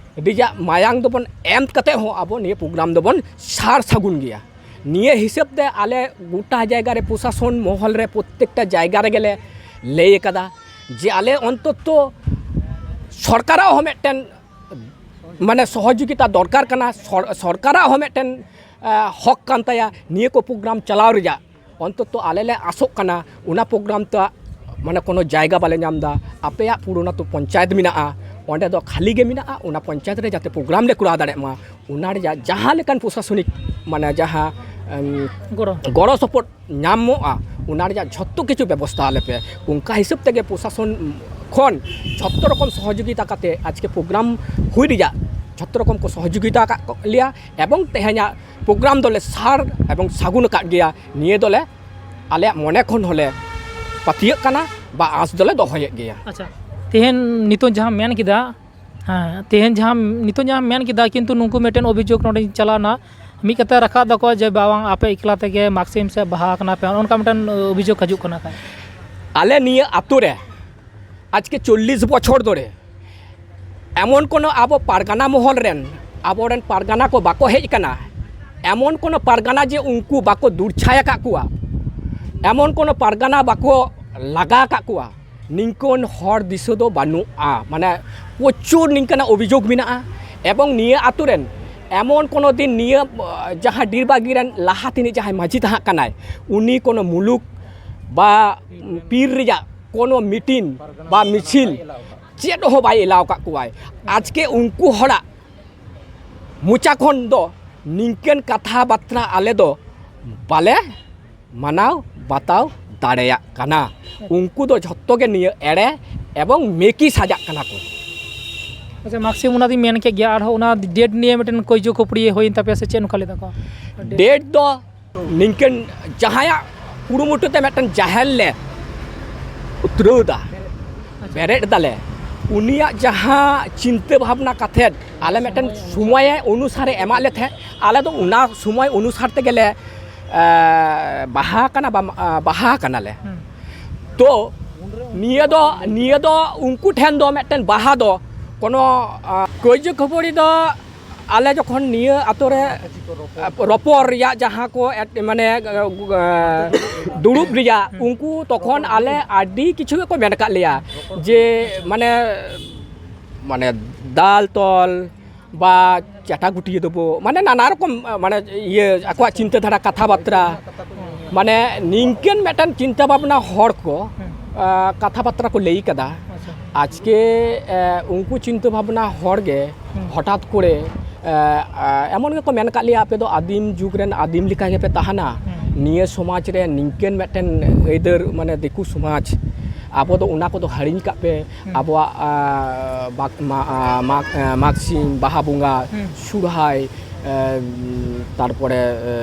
ᱨᱮᱭᱟᱜ ᱢᱟᱭᱟᱝ ᱫᱚᱵᱚᱱ ᱮᱢ ᱠᱟᱛᱮ ᱦᱚᱸ ᱟᱵᱚ ᱱᱤᱭᱟᱹ ᱯᱨᱳᱜᱨᱟᱢ ᱫᱚᱵᱚᱱ ᱥᱟᱨ ᱥᱟᱹᱜᱩᱱ ᱜᱮᱭᱟ᱾ ᱱᱤᱭᱟᱹ ᱦᱤᱥᱟᱹᱵ ᱛᱮ ᱟᱞᱮ ᱜᱚᱴᱟ ᱡᱟᱭᱜᱟ ᱨᱮ ᱯᱨᱚᱥᱟᱥᱚᱱ ᱢᱚᱦᱚᱞ ᱨᱮ ᱯᱨᱚᱛᱮᱠᱴᱟ ᱡᱟᱭᱜᱟ ᱨᱮᱜᱮ ᱞᱮ ᱞᱟᱹᱭ ᱟᱠᱟᱫᱟ ᱡᱮ ᱟᱞᱮ ᱚᱱᱛᱚᱛᱚ ᱥᱚᱨᱠᱟᱨᱟᱜ ᱦᱚᱸ ᱢᱤᱫᱴᱮᱱ ᱢᱟᱱᱮ ᱥᱚᱦᱚᱡᱳᱜᱤᱛᱟ ᱫᱚᱨᱠᱟᱨ ᱠᱟᱱᱟ, ᱥᱚᱨ-, ᱥᱚᱨᱠᱟᱨᱟᱜ ᱦᱚᱸ ᱢᱤᱫᱴᱮᱱ ᱦᱚᱠ ᱠᱟᱱ ᱛᱟᱭᱟ ᱱᱤᱭᱟᱹ ᱠᱚ ᱯᱨᱳᱜᱨᱟᱢ ᱪᱟᱞᱟᱣ ᱨᱮᱭᱟᱜ᱾ ᱚᱱᱛᱚᱛᱚ ᱟᱞᱮ ᱞᱮ ᱟᱥᱚᱜ ᱠᱟᱱᱟ ᱚᱱᱟ ᱯᱨᱳᱜᱨᱟᱢ ᱛᱮ ᱢᱟᱱᱮ ᱠᱳᱱᱳ ᱡᱟᱭᱜᱟ ᱵᱟᱞᱮ ᱧᱟᱢ ᱮᱫᱟ᱾ ᱟᱯᱮᱭᱟᱜ ᱯᱩᱨᱚᱱᱟ ᱛᱚ ᱯᱚᱧᱪᱟᱭᱮᱛ ᱢᱮᱱᱟᱜᱼᱟ, ᱚᱸᱰᱮ ᱫᱚ ᱠᱷᱟᱹᱞᱤ ᱜᱮ ᱢᱮᱱᱟᱜᱼᱟ, ᱚᱱᱟ ᱯᱚᱧᱪᱟᱭᱮᱛ ᱨᱮ ᱡᱟᱛᱮ ᱯᱨᱳᱜᱨᱟᱢ ᱞᱮ ᱠᱚᱨᱟᱣ ᱫᱟᱲᱮᱭᱟᱜ ᱢᱟ, ᱚᱱᱟ ᱨᱮᱭᱟᱜ ᱡᱟᱦᱟᱸ ᱞᱮᱠᱟᱱ ᱯᱨᱚᱥᱟᱥᱚᱱᱤᱠ ᱢᱟᱱᱮ ᱡᱟᱦᱟᱸ ᱮᱢ, ᱜᱚᱲᱚ᱾ ᱜᱚᱲᱚ ᱥᱚᱯᱚᱦᱚᱫ ᱧᱟᱢᱚᱜᱼᱟ, ᱚᱱᱟ ᱨᱮᱭᱟᱜ ᱡᱷᱚᱛᱚ ᱠᱤᱪᱷᱩ ᱵᱮᱵᱚᱥᱛᱷᱟ ᱟᱞᱮ ᱯᱮ᱾ ᱚᱱᱠᱟ ᱦᱤᱥᱟᱹᱵ ᱛᱮᱜᱮ ᱯᱨᱚᱥᱟᱥᱚᱱ ᱠᱷᱚᱱ ᱡᱷᱚᱛᱚ ᱨᱚᱠᱚᱢ ᱥᱚᱦᱚᱡᱳᱜᱤᱛᱟ ᱠᱟᱛᱮ ᱟᱡᱠᱮ ᱯᱨᱳᱜᱨᱟᱢ ᱦᱩᱭ ᱨᱮᱭᱟᱜ ᱡᱷᱚᱛᱚ ᱨᱚᱠᱚᱢ ᱠᱚ ᱥᱚᱦᱚᱡᱳᱜᱤᱛᱟ ᱟᱠᱟᱫ ᱞᱮᱭᱟ ᱮᱵᱚᱝ ᱛᱮᱦᱮᱧᱟᱜ ᱯᱨᱳᱜᱨᱟᱢ ᱫᱚᱞᱮ ᱥᱟᱨ ᱮᱵᱚᱝ ᱥᱟᱹᱜᱩᱱ ᱟᱠᱟᱫ ᱜᱮᱭᱟ᱾ ᱱᱤᱭᱟᱹ ᱫᱚᱞᱮ ᱟᱞᱮᱭᱟᱜ ᱢᱚᱱᱮ ᱠᱷᱚᱱ ᱦᱚᱸᱞᱮ ᱯᱟᱹᱛᱭᱟᱹᱜ ᱠᱟᱱᱟ ᱵᱟ ᱟᱸᱥ ᱫᱚᱞᱮ ᱫᱚᱦᱚᱭᱮᱫ ᱜᱮᱭᱟ᱾ ᱟᱪᱪᱷᱟ, ᱛᱮᱦᱮᱧ ᱱᱤᱛᱚᱜ ᱡᱟᱦᱟᱸ ᱢᱮᱱ ᱠᱮᱫᱟ, ᱦᱮᱸ, ᱛᱮᱦᱮᱧ ᱡᱟᱦᱟᱸ ᱱᱤᱛᱚᱜ ᱡᱟᱦᱟᱸ ᱢᱮᱱ ᱠᱮᱫᱟ, ᱠᱤᱱᱛᱩ ᱱᱩᱠᱩ ᱢᱤᱫᱴᱮᱱ ᱚᱵᱷᱤᱡᱳᱜᱽ ᱱᱚᱰᱮᱧ ᱪᱟᱞᱟᱣᱱᱟ, ᱢᱤᱫ ᱠᱟᱛᱷᱟ ᱨᱟᱠᱟᱵ ᱫᱟᱠᱚ ᱡᱮ ᱵᱟᱝ, ᱟᱯᱮ ᱮᱠᱞᱟ ᱛᱮᱜᱮ ᱢᱟᱜᱽᱥᱤᱢ ᱥᱮ ᱵᱟᱦᱟ ᱠᱟᱱᱟ ᱯᱮ, ᱚᱱᱠᱟ ᱢᱤᱫᱴᱮᱱ ᱚᱵᱷᱤᱡᱳᱜᱽ ᱦᱤᱡᱩᱜ ᱠᱟᱱᱟ᱾ ᱟᱞᱮ ᱱᱤᱭᱟᱹ ᱟᱛᱳ ᱨᱮ ᱟᱡᱠᱮ ᱪᱚᱞᱞᱤᱥ ᱵᱚᱪᱷᱚᱨ ᱫᱷᱚᱨᱮ ᱮᱢᱚᱱ ᱠᱳᱱᱳ ᱟᱵᱚ ᱯᱟᱨᱜᱟᱱᱟ ᱢᱚᱦᱚᱞ ᱨᱮᱱ ᱟᱵᱚᱨᱮᱱ ᱯᱟᱨᱜᱟᱱᱟ ᱠᱚ ᱵᱟᱠᱚ ᱦᱮᱡ ᱟᱠᱟᱱᱟ, ᱮᱢᱚᱱ ᱠᱳᱱᱳ ᱯᱟᱨᱜᱟᱱᱟ ᱡᱮ ᱩᱱᱠᱩ ᱵᱟᱠᱚ ᱫᱩᱨᱪᱷᱟᱭ ᱟᱠᱟᱫ ᱠᱚᱣᱟ, ᱮᱢᱚᱱ ᱠᱳᱱᱳ ᱯᱟᱨᱜᱟᱱᱟ ᱵᱟᱠᱚ ᱞᱟᱜᱟ ᱟᱠᱟᱫ ᱠᱚᱣᱟ, ᱱᱤᱝᱠᱟᱹᱱ ᱦᱚᱲ ᱫᱤᱥᱟᱹ ᱫᱚ ᱵᱟᱹᱱᱩᱜᱼᱟ᱾ ᱢᱟᱱᱮ ᱯᱨᱚᱪᱩᱨ ᱱᱤᱝᱠᱟᱱᱟᱜ ᱚᱵᱷᱤᱡᱳᱜᱽ ᱢᱮᱱᱟᱜᱼᱟ᱾ ᱮᱵᱚᱝ ᱱᱤᱭᱟᱹ ᱟᱛᱳ ᱨᱮᱱ ᱮᱢᱚᱱ ᱠᱳᱱᱳ ᱫᱤᱱ ᱱᱤᱭᱟᱹ, ᱟᱸ, ᱡᱟᱦᱟᱸ ᱰᱤᱨᱵᱟᱜᱤ ᱨᱮᱱ ᱞᱟᱦᱟ ᱛᱤᱱᱤᱡ ᱡᱟᱦᱟᱸᱭ ᱢᱟᱹᱡᱷᱤ ᱛᱟᱦᱮᱸ ᱠᱟᱱᱟᱭ, ᱩᱱᱤ ᱠᱳᱱᱳ ᱢᱩᱞᱩᱠ ᱵᱟ ᱯᱤᱨ ᱨᱮᱭᱟᱜ ᱠᱳᱱᱳ ᱢᱤᱴᱤᱝ ᱵᱟ ᱢᱤᱪᱷᱤᱞ ᱪᱮᱫ ᱦᱚᱸ ᱵᱟᱭ ᱮᱞᱟᱣ ᱟᱠᱟᱫ ᱠᱚᱣᱟᱭ᱾ ᱟᱡᱠᱮ ᱩᱱᱠᱩ ᱦᱚᱲᱟᱜ ᱢᱚᱪᱟ ᱠᱷᱚᱱ ᱫᱚ ᱱᱤᱝᱠᱟᱹᱱ ᱠᱟᱛᱷᱟ ᱵᱟᱛᱨᱟ ᱟᱞᱮ ᱫᱚ ᱵᱟᱞᱮ ᱢᱟᱱᱟᱣ ᱵᱟᱛᱟᱣ ᱫᱟᱲᱮᱭᱟᱜ ᱠᱟᱱᱟ᱾ ᱩᱱᱠᱩ ᱫᱚ ᱡᱷᱚᱛᱚ ᱜᱮ ᱱᱤᱭᱟᱹ ᱮᱲᱮ ᱮᱵᱚᱝ ᱢᱮᱠᱤ ᱥᱟᱡᱟᱜ ᱠᱟᱱᱟ ᱠᱚ᱾ ᱟᱪᱪᱷᱟ, ᱢᱟᱜᱽᱥᱤᱢ ᱚᱱᱟ ᱫᱩᱧ ᱢᱮᱱ ᱠᱮᱫ ᱜᱮᱭᱟ, ᱟᱨᱦᱚᱸ ᱚᱱᱟ ᱰᱮᱴ ᱱᱤᱭᱮ ᱢᱤᱫᱴᱮᱱ ᱠᱟᱹᱭᱡᱟᱹ ᱠᱷᱟᱹᱯᱟᱹᱨᱤ ᱦᱩᱭᱮᱱ ᱛᱟᱯᱮᱭᱟ ᱥᱮ ᱪᱮᱫ, ᱱᱚᱝᱠᱟ ᱞᱟᱹᱭ ᱫᱟᱠᱚ? ᱰᱮᱴ ᱫᱚ ᱱᱤᱝᱠᱟᱹᱱ ᱡᱟᱦᱟᱸᱭᱟᱜ ᱠᱩᱨᱩᱢᱩᱴᱩ ᱛᱮ ᱢᱤᱫᱴᱮᱱ ᱡᱟᱦᱮᱨ ᱞᱮ ᱩᱛᱨᱟᱹᱣ ᱮᱫᱟ, ᱵᱮᱨᱮᱫ ᱮᱫᱟᱞᱮ, ᱩᱱᱤᱭᱟᱜ ᱡᱟᱦᱟᱸ ᱪᱤᱱᱛᱟᱹ ᱵᱷᱟᱵᱽᱱᱟ ᱠᱟᱛᱮᱫ ᱟᱞᱮ ᱢᱤᱫᱴᱮᱱ ᱥᱚᱢᱚᱭᱮ ᱚᱱᱩᱥᱟᱨᱮ ᱮᱢᱟᱜ ᱞᱮ ᱛᱟᱦᱮᱸᱫ, ᱟᱞᱮ ᱫᱚ ᱚᱱᱟ ᱥᱚᱢᱚᱭ ᱚᱱᱩᱥᱟᱨ ᱛᱮᱜᱮ ᱞᱮ, ᱮ, ᱵᱟᱦᱟ ᱠᱟᱱᱟ, ᱵᱟ, ᱵᱟᱦᱟ ᱠᱟᱱᱟᱞᱮ᱾ ᱦᱩᱸ᱾ ᱛᱚ ᱱᱤᱭᱟᱹ ᱫᱚ, ᱱᱤᱭᱟᱹ ᱫᱚ ᱩᱱᱠᱩ ᱴᱷᱮᱱ ᱫᱚ ᱢᱤᱫᱴᱮᱱ ᱵᱟᱦᱟ ᱫᱚ ᱠᱳᱱᱳ, ᱟ, ᱠᱟᱹᱭᱡᱟᱹ ᱠᱷᱟᱹᱯᱟᱹᱨᱤ ᱫᱚ ᱟᱞᱮ ᱡᱚᱠᱷᱚᱱ ᱱᱤᱭᱟᱹ ᱟᱛᱳ ᱨᱮ, ᱟ, ᱨᱚᱯᱚᱲ ᱨᱮᱭᱟᱜ ᱡᱟᱦᱟᱸ ᱠᱚ ᱮᱴ-, ᱢᱟᱱᱮ, ᱟ, ᱟ, ᱫᱩᱲᱩᱵ ᱨᱮᱭᱟᱜ, ᱩᱱᱠᱩ ᱛᱚᱠᱷᱚᱱ ᱟᱞᱮ ᱟᱹᱰᱤ ᱠᱤᱪᱷᱩ ᱜᱮᱠᱚ ᱢᱮᱱ ᱟᱠᱟᱫ ᱞᱮᱭᱟ ᱡᱮ ᱢᱟᱱᱮ ᱢᱟᱱᱮ ᱫᱟᱞ ᱛᱚᱞ ᱵᱟ ᱪᱟᱴᱟ ᱜᱩᱴᱤᱭᱟᱹ ᱫᱚᱵᱚ, ᱢᱟᱱᱮ ᱱᱟᱱᱟ ᱨᱚᱠᱚᱢ, ᱢᱟᱱᱮ ᱤᱭᱟᱹ ᱟᱠᱚᱣᱟᱜ ᱪᱤᱱᱛᱟᱹ ᱫᱷᱟᱨᱟ, ᱠᱟᱛᱷᱟ ᱵᱟᱛᱨᱟ, ᱢᱟᱱᱮ ᱱᱤᱝᱠᱟᱹᱱ ᱢᱤᱫᱴᱮᱱ ᱪᱤᱱᱛᱟᱹ ᱵᱷᱟᱵᱽᱱᱟ ᱦᱚᱲ ᱠᱚ, ᱦᱩᱸ᱾ ᱟᱸ, ᱠᱟᱛᱷᱟ ᱵᱟᱛᱨᱟ ᱠᱚ ᱞᱟᱹᱭ ᱠᱟᱫᱟ᱾ ᱟᱪᱪᱷᱟ᱾ ᱟᱡᱠᱮ, ᱮ, ᱩᱱᱠᱩ ᱪᱤᱱᱛᱟᱹ ᱵᱷᱟᱵᱽᱱᱟ ᱦᱚᱲ ᱜᱮ ᱦᱩᱸ᱾ ᱦᱚᱴᱟᱛ ᱠᱚᱨᱮ, ᱮ, ᱮ, ᱮᱢᱚᱱ ᱜᱮᱠᱚ ᱢᱮᱱ ᱠᱟᱫ ᱞᱮᱭᱟ, "ᱟᱯᱮ ᱫᱚ ᱟᱹᱫᱤᱢ ᱡᱩᱜᱽ ᱨᱮᱱ ᱟᱹᱫᱤᱢ ᱞᱮᱠᱟ ᱜᱮᱯᱮ ᱛᱟᱦᱮᱱᱟ᱾ ᱦᱩᱸ᱾ ᱱᱤᱭᱟᱹ ᱥᱚᱢᱟᱡᱽ ᱨᱮ ᱱᱤᱝᱠᱟᱹᱱ ᱢᱤᱫᱴᱮᱱ ᱟᱹᱭᱫᱟᱹᱨ, ᱢᱟᱱᱮ ᱫᱤᱠᱩ ᱥᱚᱢᱟᱡᱽ, ᱟᱵᱚ ᱫᱚ ᱚᱱᱟ ᱠᱚᱫᱚ ᱦᱤᱲᱤᱧ ᱠᱟᱜ ᱯᱮ, ᱦᱩᱸ᱾ ᱟᱵᱚᱣᱟᱜ, ᱟ, ᱵᱟᱠ-, ᱢᱟ-, ᱟ, ᱢᱟᱜᱽ, ᱟ, ᱢᱟᱜᱽ ᱥᱤᱢ, ᱵᱟᱦᱟ ᱵᱚᱸᱜᱟ, ᱦᱩᱸ᱾ ᱥᱚᱨᱦᱟᱭ, ᱮ, ᱛᱟᱨᱯᱚᱨᱮ, ᱮ,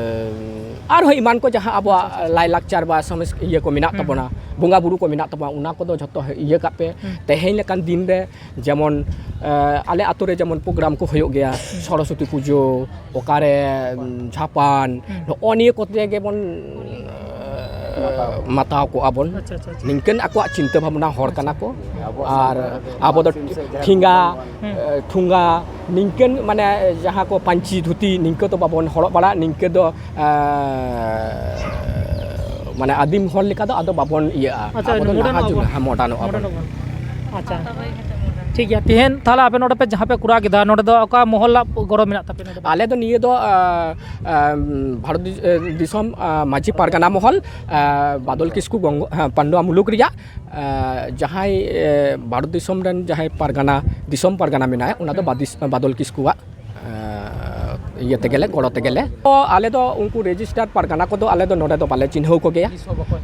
ᱟᱨᱦᱚᱸ ᱮᱢᱟᱱ ᱠᱚ ᱡᱟᱦᱟᱸ ᱟᱵᱚᱣᱟᱜ ᱟᱪᱪᱷᱟ, ᱟᱪᱪᱷᱟ, ᱟᱪᱪᱷᱟ᱾ ᱞᱟᱭᱼᱞᱟᱠᱪᱟᱨ ᱵᱟ ᱥᱚᱢᱚᱥ-, ᱤᱭᱟᱹ ᱠᱚ ᱢᱮᱱᱟᱜ ᱦᱩᱸ, ᱛᱟᱵᱚᱱᱟ, ᱦᱩᱸ᱾ ᱵᱚᱸᱜᱟ ᱵᱩᱨᱩ ᱠᱚ ᱢᱮᱱᱟᱜ ᱛᱟᱵᱚᱱᱟ, ᱚᱱᱟ ᱠᱚᱫᱚ ᱡᱷᱚᱛᱚ ᱤᱭᱟᱹ ᱠᱟᱜ ᱯᱮ᱾ ᱦᱩᱸ᱾ ᱛᱮᱦᱮᱧ ᱞᱮᱠᱟᱱ ᱫᱤᱱ ᱨᱮ ᱡᱮᱢᱚᱱ, ᱮ, ᱟᱞᱮ ᱟᱛᱳ ᱨᱮ ᱡᱮᱢᱚᱱ ᱯᱨᱳᱜᱨᱟᱢ ᱠᱚ ᱦᱩᱭᱩᱜ ᱜᱮᱭᱟ, ᱦᱩᱸ᱾ ᱥᱚᱨᱚᱥᱚᱛᱤ ᱯᱩᱡᱟᱹ, ᱚᱠᱟᱨᱮ, ᱩᱢ, ᱡᱷᱟᱯᱟᱱ, ᱦᱩᱸ᱾ ᱱᱚᱜᱼᱚ ᱱᱤᱭᱟᱹ ᱠᱚᱛᱮ ᱜᱮᱵᱚᱱ, ᱮ, ᱢᱟᱛᱟᱣ ᱠᱚᱜᱼᱟ ᱵᱚᱱ᱾ ᱟᱪᱪᱷᱟ, ᱟᱪᱪᱷᱟ, ᱟᱪᱪᱷᱟ᱾ ᱱᱤᱝᱠᱟᱹᱱ ᱟᱠᱚᱣᱟᱜ ᱪᱤᱱᱛᱟᱹ ᱵᱷᱟᱵᱽᱱᱟ ᱦᱚᱲ ᱠᱟᱱᱟ ᱠᱚ᱾ ᱟᱨ ᱟᱵᱚ ᱫᱚ ᱴᱷᱮᱸᱜᱟ, ᱦᱩᱸ᱾ ᱮ, ᱴᱷᱩᱸᱜᱟ, ᱱᱤᱝᱠᱟᱹᱱ ᱢᱟᱱᱮ ᱡᱟᱦᱟᱸ ᱠᱚ ᱯᱟᱹᱧᱪᱤ ᱫᱷᱩᱛᱤ, ᱱᱤᱝᱠᱟᱹ ᱫᱚ ᱵᱟᱵᱚᱱ ᱦᱚᱨᱚᱜ ᱵᱟᱲᱟᱜ, ᱱᱤᱝᱠᱟᱹ ᱫᱚ, ᱮ, ᱢᱟᱱᱮ ᱟᱹᱫᱤᱢ ᱦᱚᱲ ᱞᱮᱠᱟ ᱫᱚ ᱟᱫᱚ ᱵᱟᱵᱚᱱ ᱤᱭᱟᱹᱜᱼᱟ᱾ ᱟᱪᱪᱷᱟ, ᱟᱵᱚ ᱫᱚ ᱱᱟᱦᱟᱜ ᱢᱚᱰᱟᱨᱱᱚᱜᱼᱟ ᱡᱩᱜᱽ, ᱵᱚᱱ᱾ ᱦᱮᱸ, ᱢᱚᱰᱟᱨᱱᱚᱜᱼᱟ ᱵᱚᱱ᱾ ᱢᱚᱰᱟᱨᱱᱚᱜᱼᱟ ᱵᱚᱱ᱾ ᱟᱪᱪᱷᱟ᱾ ᱴᱷᱤᱠ ᱜᱮᱭᱟ, ᱛᱮᱦᱮᱧ ᱛᱟᱦᱚᱞᱮ ᱟᱯᱮ ᱱᱚᱰᱮ ᱯᱮ ᱡᱟᱦᱟᱸ ᱯᱮ ᱠᱚᱨᱟᱣ ᱠᱮᱫᱟ, ᱱᱚᱰᱮ ᱫᱚ ᱚᱠᱟ ᱢᱚᱦᱚᱞ ᱨᱮᱱᱟᱜ ᱜᱚᱲᱚ ᱢᱮᱱᱟᱜ ᱛᱟᱯᱮᱭᱟ ᱱᱚᱰᱮ ᱫᱚ? ᱟᱞᱮ ᱫᱚ ᱱᱤᱭᱟᱹ ᱫᱚ, ᱟ, ᱟ, ᱵᱷᱟᱨᱚᱛ ᱫᱤ-, ᱮ, ᱫᱤᱥᱚᱢ, ᱟ, ᱢᱟᱹᱡᱷᱤ ᱯᱟᱨᱜᱟᱱᱟ ᱢᱚᱦᱚᱞ, ᱟ, ᱵᱟᱫᱚᱞ ᱠᱤᱥᱠᱩ ᱜᱚᱝᱜᱚ-, ᱦᱮᱸ, ᱯᱟᱱᱰᱩᱣᱟ ᱢᱩᱞᱩᱠ ᱨᱮᱭᱟᱜ, ᱟ, ᱡᱟᱦᱟᱸᱭ, ᱮ, ᱵᱷᱟᱨᱚᱛ ᱫᱤᱥᱚᱢ ᱨᱮᱱ ᱡᱟᱦᱟᱸᱭ ᱯᱟᱨᱜᱟᱱᱟ, ᱫᱤᱥᱚᱢ ᱯᱟᱨᱜᱟᱱᱟ ᱢᱮᱱᱟᱭᱟ, ᱚᱱᱟ ᱫᱚ ᱦᱩᱸ᱾ ᱵᱟᱫᱤᱥ-, ᱵᱟᱫᱚᱞ ᱠᱤᱥᱠᱩᱣᱟᱜ, ᱟ, ᱤᱭᱟᱹ ᱛᱮᱜᱮᱞᱮ, ᱜᱚᱲᱚ ᱛᱮᱜᱮᱞᱮ᱾ ᱛᱚ ᱟᱞᱮ ᱫᱚ ᱩᱱᱠᱩ ᱨᱮᱡᱤᱥᱴᱟᱨ ᱯᱟᱨᱜᱟᱱᱟ ᱠᱚᱫᱚ ᱟᱞᱮ ᱫᱚ ᱱᱚᱰᱮ ᱫᱚ ᱵᱟᱞᱮ ᱪᱤᱱᱦᱟᱹᱣ ᱠᱚᱜᱮᱭᱟ᱾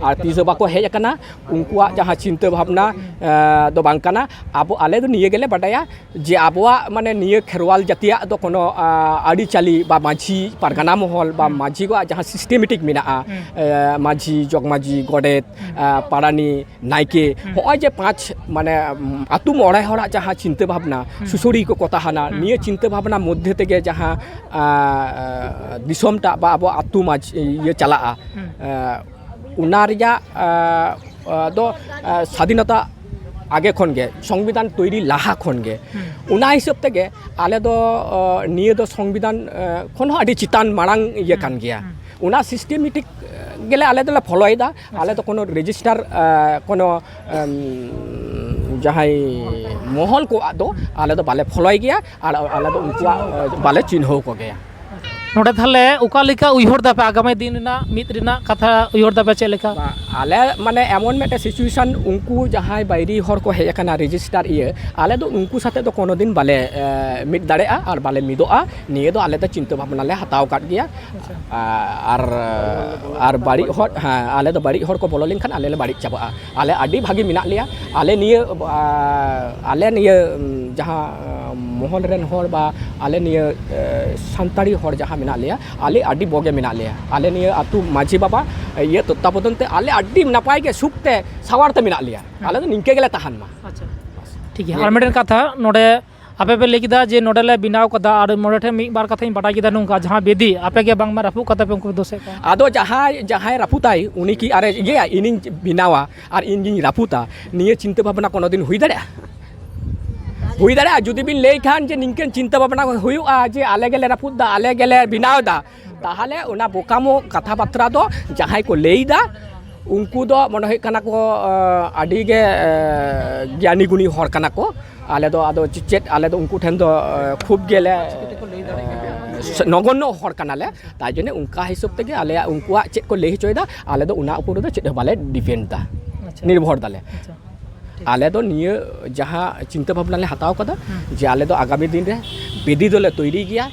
ᱟᱨ ᱛᱤᱥ ᱦᱚᱸ ᱵᱟᱠᱚ ᱦᱮᱡ ᱟᱠᱟᱱᱟ᱾ ᱩᱱᱠᱩᱣᱟᱜ ᱡᱟᱦᱟᱸ ᱪᱤᱱᱛᱟᱹ ᱵᱷᱟᱵᱽᱱᱟ, ᱟ, ᱫᱚ ᱵᱟᱝ ᱠᱟᱱᱟ᱾ ᱟᱵᱚ, ᱟᱞᱮ ᱫᱚ ᱱᱤᱭᱟᱹ ᱜᱮᱞᱮ ᱵᱟᱰᱟᱭᱟ ᱡᱮ ᱟᱵᱚᱣᱟᱜ, ᱢᱟᱱᱮ, ᱱᱤᱭᱟᱹ ᱠᱷᱮᱨᱣᱟᱞ ᱡᱟᱹᱛᱤᱭᱟᱜ ᱫᱚ ᱠᱳᱱᱳ, ᱟ, ᱟᱹᱨᱤᱪᱟᱹᱞᱤ ᱵᱟ ᱢᱟᱹᱡᱷᱤ ᱯᱟᱨᱜᱟᱱᱟ ᱢᱚᱦᱚᱞ ᱵᱟ ᱦᱩᱸ᱾ ᱢᱟᱹᱡᱷᱤ ᱠᱚᱣᱟᱜ ᱡᱟᱦᱟᱸ systematic ᱢᱮᱱᱟᱜᱼᱟ, ᱦᱩᱸ᱾ ᱮ, ᱢᱟᱹᱡᱷᱤ, ᱡᱚᱜᱽᱢᱟᱹᱡᱷᱤ, ᱜᱚᱰᱮᱛ, ᱦᱩᱸ᱾ ᱟ, ᱯᱟᱨᱟᱱᱤ, ᱱᱟᱭᱠᱮ, ᱦᱩᱸ᱾ ᱦᱚᱸᱜᱼᱚᱭ ᱡᱮ ᱯᱟᱸᱪ, ᱢᱟᱱᱮ, ᱩᱢ, ᱟᱹᱛᱩ ᱢᱚᱬᱮ ᱦᱚᱲᱟᱜ ᱡᱟᱦᱟᱸ ᱪᱤᱱᱛᱟᱹ ᱵᱷᱟᱵᱽᱱᱟ, ᱦᱩᱸ᱾ ᱥᱩᱥᱩᱲᱤᱭᱟᱹ ᱠᱚᱠᱚ ᱛᱟᱦᱮᱱᱟ, ᱦᱩᱸ᱾ ᱱᱤᱭᱟᱹ ᱪᱤᱱᱛᱟᱹ ᱵᱷᱟᱵᱽᱱᱟ ᱢᱚᱫᱽᱫᱷᱮ ᱛᱮᱜᱮ ᱡᱟᱦᱟᱸ, ᱟ, ᱟ, ᱫᱤᱥᱚᱢᱴᱟᱜ ᱵᱟ ᱟᱵᱚᱣᱟᱜ ᱟᱹᱛᱩ ᱢᱟᱹᱡᱷ-, ᱤᱭᱟᱹ ᱪᱟᱞᱟᱜᱼᱟ, ᱦᱩᱸ᱾ ᱟ, ᱚᱱᱟ ᱨᱮᱭᱟᱜ, ᱟ, ᱟ, ᱫᱚ, ᱟ, ᱥᱟᱫᱷᱤᱱᱚᱛᱟ ᱟᱜᱮ ᱠᱷᱚᱱ ᱜᱮ, ᱥᱚᱝᱵᱤᱫᱷᱟᱱ ᱛᱳᱭᱨᱤ ᱞᱟᱦᱟ ᱠᱷᱚᱱ ᱜᱮ, ᱦᱩᱸ᱾ ᱚᱱᱟ ᱦᱤᱥᱟᱹᱵ ᱛᱮᱜᱮ ᱟᱞᱮ ᱫᱚ, ᱟ, ᱱᱤᱭᱟᱹ ᱫᱚ ᱥᱚᱝᱵᱤᱫᱷᱟᱱ, ᱟ, ᱠᱷᱚᱱ ᱦᱚᱸ ᱟᱹᱰᱤ ᱪᱮᱛᱟᱱ ᱢᱟᱲᱟᱝ ᱤᱭᱟᱹ ᱦᱩᱸ, ᱠᱟᱱ ᱜᱮᱭᱟ᱾ ᱦᱩᱸ᱾ ᱚᱱᱟ systematic ᱜᱮᱞᱮ ᱟᱞᱮ ᱫᱚᱞᱮ ᱯᱷᱚᱞᱳᱭᱮᱫᱟ᱾ ᱟᱞᱮ ᱟᱪᱪᱷᱟ᱾ ᱫᱚ ᱠᱳᱱᱳ ᱨᱮᱡᱤᱥᱴᱟᱨ, ᱟ, ᱠᱳᱱᱳ, ᱟᱢ, ᱡᱟᱦᱟᱸᱭ ᱢᱚᱦᱚᱞ ᱠᱚᱣᱟᱜ ᱫᱚ ᱟᱞᱮ ᱫᱚ ᱵᱟᱞᱮ ᱯᱷᱚᱞᱚᱭ ᱜᱮᱭᱟ ᱟᱨ ᱟᱞᱮ ᱫᱚ ᱩᱱᱠᱩᱣᱟᱜ ᱵᱟᱞᱮ ᱪᱤᱱᱦᱟᱹᱣ ᱠᱚᱜᱮᱭᱟ᱾ ᱱᱚᱰᱮ ᱛᱟᱦᱚᱞᱮ ᱚᱠᱟ ᱞᱮᱠᱟ ᱩᱭᱦᱟᱹᱨ ᱫᱟᱯᱮ ᱟᱜᱟᱢᱤ ᱫᱤᱱ ᱨᱮᱱᱟᱜ ᱢᱤᱫ ᱨᱮᱱᱟᱜ ᱠᱟᱛᱷᱟ ᱩᱭᱦᱟᱹᱨ ᱫᱟᱯᱮ ᱪᱮᱫ ᱞᱮᱠᱟ? ᱟᱞᱮ ᱢᱟᱱᱮ ᱮᱢᱚᱱ ᱢᱤᱫᱴᱮᱱ ᱥᱤᱪᱩᱭᱮᱥᱚᱱ, ᱩᱱᱠᱩ ᱡᱟᱦᱟᱸᱭ ᱵᱟᱭᱨᱤ ᱦᱚᱲ ᱠᱚ ᱦᱮᱡ ᱟᱠᱟᱱᱟ ᱨᱮᱡᱤᱥᱴᱟᱨ ᱤᱭᱟᱹ, ᱟᱞᱮ ᱫᱚ ᱩᱱᱠᱩ ᱥᱟᱛᱮ ᱫᱚ ᱠᱳᱱᱳ ᱫᱤᱱ ᱵᱟᱞᱮ ᱮ, ᱢᱤᱫ ᱫᱟᱲᱮᱭᱟᱜᱼᱟ ᱟᱨ ᱵᱟᱞᱮ ᱢᱤᱫᱚᱜᱼᱟ᱾ ᱱᱤᱭᱟᱹ ᱫᱚ ᱟᱞᱮ ᱫᱚ ᱪᱤᱱᱛᱟᱹ ᱵᱷᱟᱵᱽᱱᱟ ᱞᱮ ᱦᱟᱛᱟᱣ ᱟᱠᱟᱫ ᱜᱮᱭᱟ᱾ ᱟᱨ ᱟᱨ ᱵᱟᱹᱲᱤᱡ ᱦᱚᱲ, ᱦᱮᱸ, ᱟᱞᱮ ᱫᱚ ᱵᱟᱹᱲᱤᱡ ᱦᱚᱲ ᱠᱚ ᱵᱚᱞᱚ ᱞᱮᱱᱠᱷᱟᱱ ᱟᱞᱮ ᱞᱮ ᱵᱟᱹᱲᱤᱡ ᱪᱟᱵᱟᱜᱼᱟ᱾ ᱟᱞᱮ ᱟᱹᱰᱤ ᱵᱷᱟᱹᱜᱤ ᱢᱮᱱᱟᱜ ᱞᱮᱭᱟ᱾ ᱟᱞᱮ ᱱᱤᱭᱟᱹ ᱟᱞᱮ ᱱᱤᱭᱟᱹ ᱡᱟᱦᱟᱸ ᱢᱚᱦᱚᱞ ᱨᱮᱱ ᱦᱚᱲ ᱵᱟ ᱟᱞᱮ ᱱᱤᱭᱟᱹ ᱥᱟᱱᱛᱟᱲᱤ ᱦᱚᱲ ᱡᱟᱦᱟᱸ ᱢᱮᱱᱟᱜ ᱞᱮᱭᱟ, ᱟᱞᱮ ᱟᱹᱰᱤ ᱵᱚᱜᱮ ᱢᱮᱱᱟᱜ ᱞᱮᱭᱟ᱾ ᱟᱞᱮ ᱱᱤᱭᱟᱹ ᱟᱹᱛᱩ ᱢᱟᱹᱡᱷᱤ ᱵᱟᱵᱟ ᱤᱭᱟᱹ ᱛᱚᱛᱛᱟᱵᱚᱫᱚᱱ ᱛᱮ ᱟᱞᱮ ᱟᱹᱰᱤ ᱱᱟᱯᱟᱭ ᱜᱮ ᱥᱩᱠ ᱛᱮ ᱥᱟᱶᱟᱨ ᱛᱮ ᱢᱮᱱᱟᱜ ᱞᱮᱭᱟ᱾ ᱟᱞᱮ ᱫᱚ ᱱᱤᱝᱠᱟᱹ ᱜᱮᱞᱮ ᱛᱟᱦᱮᱱ ᱢᱟ᱾ ᱟᱪᱪᱷᱟ, ᱴᱷᱤᱠ ᱜᱮᱭᱟ᱾ ᱟᱨ ᱢᱤᱫᱴᱮᱱ ᱠᱟᱛᱷᱟ, ᱱᱚᱰᱮ ᱟᱯᱮ ᱯᱮ ᱞᱟᱹᱭ ᱠᱮᱫᱟ ᱡᱮ ᱱᱚᱰᱮ ᱞᱮ ᱵᱮᱱᱟᱣ ᱠᱟᱫᱟ, ᱟᱨ ᱱᱚᱰᱮ ᱴᱷᱮᱱ ᱢᱤᱫ ᱵᱟᱨ ᱠᱟᱛᱷᱟᱧ ᱵᱟᱰᱟᱭ ᱠᱮᱫᱟ ᱱᱚᱝᱠᱟ, ᱡᱟᱦᱟᱸ ᱵᱮᱫᱤ ᱟᱯᱮ ᱜᱮ ᱵᱟᱝᱢᱟ ᱨᱟᱹᱯᱩᱫ ᱠᱟᱛᱮ ᱯᱮ ᱩᱱᱠᱩ ᱯᱮ ᱫᱳᱥᱮᱫ ᱠᱚᱣᱟ᱾ ᱟᱫᱚ ᱡᱟᱦᱟᱸᱭ ᱡᱟᱦᱟᱸᱭ ᱨᱟᱹᱯᱩᱫᱟᱭ, ᱩᱱᱤ ᱠᱤ ᱟᱨᱮ ᱤᱭᱟᱹᱭᱟ, ᱤᱧᱤᱧ ᱵᱮᱱᱟᱣᱟ ᱟᱨ ᱤᱧ ᱜᱤᱧ ᱨᱟᱹᱯᱩᱫᱟ? ᱱᱤᱭᱟᱹ ᱪᱤᱱᱛᱟᱹ ᱵᱷᱟᱵᱽᱱᱟ ᱠᱳᱱᱳ ᱫᱤᱱ ᱦᱩᱭ ᱫᱟᱲᱮᱭᱟᱜᱼᱟ? ᱦᱩᱭ ᱫᱟᱲᱮᱭᱟᱜᱼᱟ᱾ ᱡᱩᱫᱤ ᱵᱤᱱ ᱞᱟᱹᱭ ᱠᱷᱟᱱ ᱡᱮ ᱱᱤᱝᱠᱟᱹᱱ ᱪᱤᱱᱛᱟᱹ ᱵᱷᱟᱵᱽᱱᱟ ᱦᱩᱭᱩᱜᱼᱟ ᱡᱮ ᱟᱞᱮ ᱜᱮᱞᱮ ᱨᱟᱹᱯᱩᱫ ᱫᱟ, ᱟᱞᱮ ᱜᱮᱞᱮ ᱵᱮᱱᱟᱣ ᱫᱟ, ᱛᱟᱦᱚᱞᱮ ᱚᱱᱟ ᱵᱳᱠᱟᱢᱳ ᱠᱟᱛᱷᱟ ᱵᱟᱛᱨᱟ ᱫᱚ ᱡᱟᱦᱟᱸᱭ ᱠᱚ ᱞᱟᱹᱭ ᱫᱟ, ᱩᱱᱠᱩ ᱫᱚ ᱢᱚᱱᱮ ᱦᱩᱭᱩᱜ ᱠᱟᱱᱟ ᱠᱚ ᱟᱹᱰᱤ ᱜᱮ ᱜᱮᱭᱟᱱᱤ ᱜᱩᱱᱤ ᱦᱚᱲ ᱠᱟᱱᱟ ᱠᱚ᱾ ᱟᱞᱮ ᱫᱚ ᱟᱫᱚ ᱪᱮᱫ, ᱟᱞᱮ ᱫᱚ ᱩᱱᱠᱩ ᱴᱷᱮᱱ ᱫᱚ ᱠᱷᱩᱵ ᱜᱮᱞᱮ ᱱᱚᱜᱚᱱᱱᱚ ᱦᱚᱲ ᱠᱟᱱᱟᱞᱮ᱾ ᱛᱟᱭ ᱡᱚᱱᱱᱮ ᱚᱱᱠᱟ ᱦᱤᱥᱟᱹᱵ ᱛᱮᱜᱮ ᱟᱞᱮᱭᱟᱜ ᱩᱱᱠᱩᱣᱟᱜ ᱪᱮᱫ ᱠᱚ ᱞᱟᱹᱭ ᱦᱚᱪᱚᱭᱮᱫᱟ, ᱟᱞᱮ ᱫᱚ ᱚᱱᱟ ᱩᱯᱚᱨ ᱨᱮᱫᱚ ᱪᱮᱫ ᱦᱚᱸ ᱵᱟᱞᱮ ᱰᱤᱯᱮᱱᱰ ᱫᱟ, ᱱᱤᱨᱵᱷᱚᱨ ᱫᱟᱞᱮ᱾ ᱟᱞᱮ ᱫᱚ ᱱᱤᱭᱟᱹ ᱡᱟᱦᱟᱸ ᱪᱤᱱᱛᱟᱹ ᱵᱷᱟᱵᱽᱱᱟ ᱞᱮ ᱦᱟᱛᱟᱣ ᱠᱟᱫᱟ ᱡᱮ ᱟᱞᱮ ᱫᱚ ᱟᱜᱟᱢᱤ ᱫᱤᱱ ᱨᱮ ᱵᱮᱫᱤ ᱫᱚᱞᱮ ᱛᱳᱭᱨᱤ ᱜᱮᱭᱟ᱾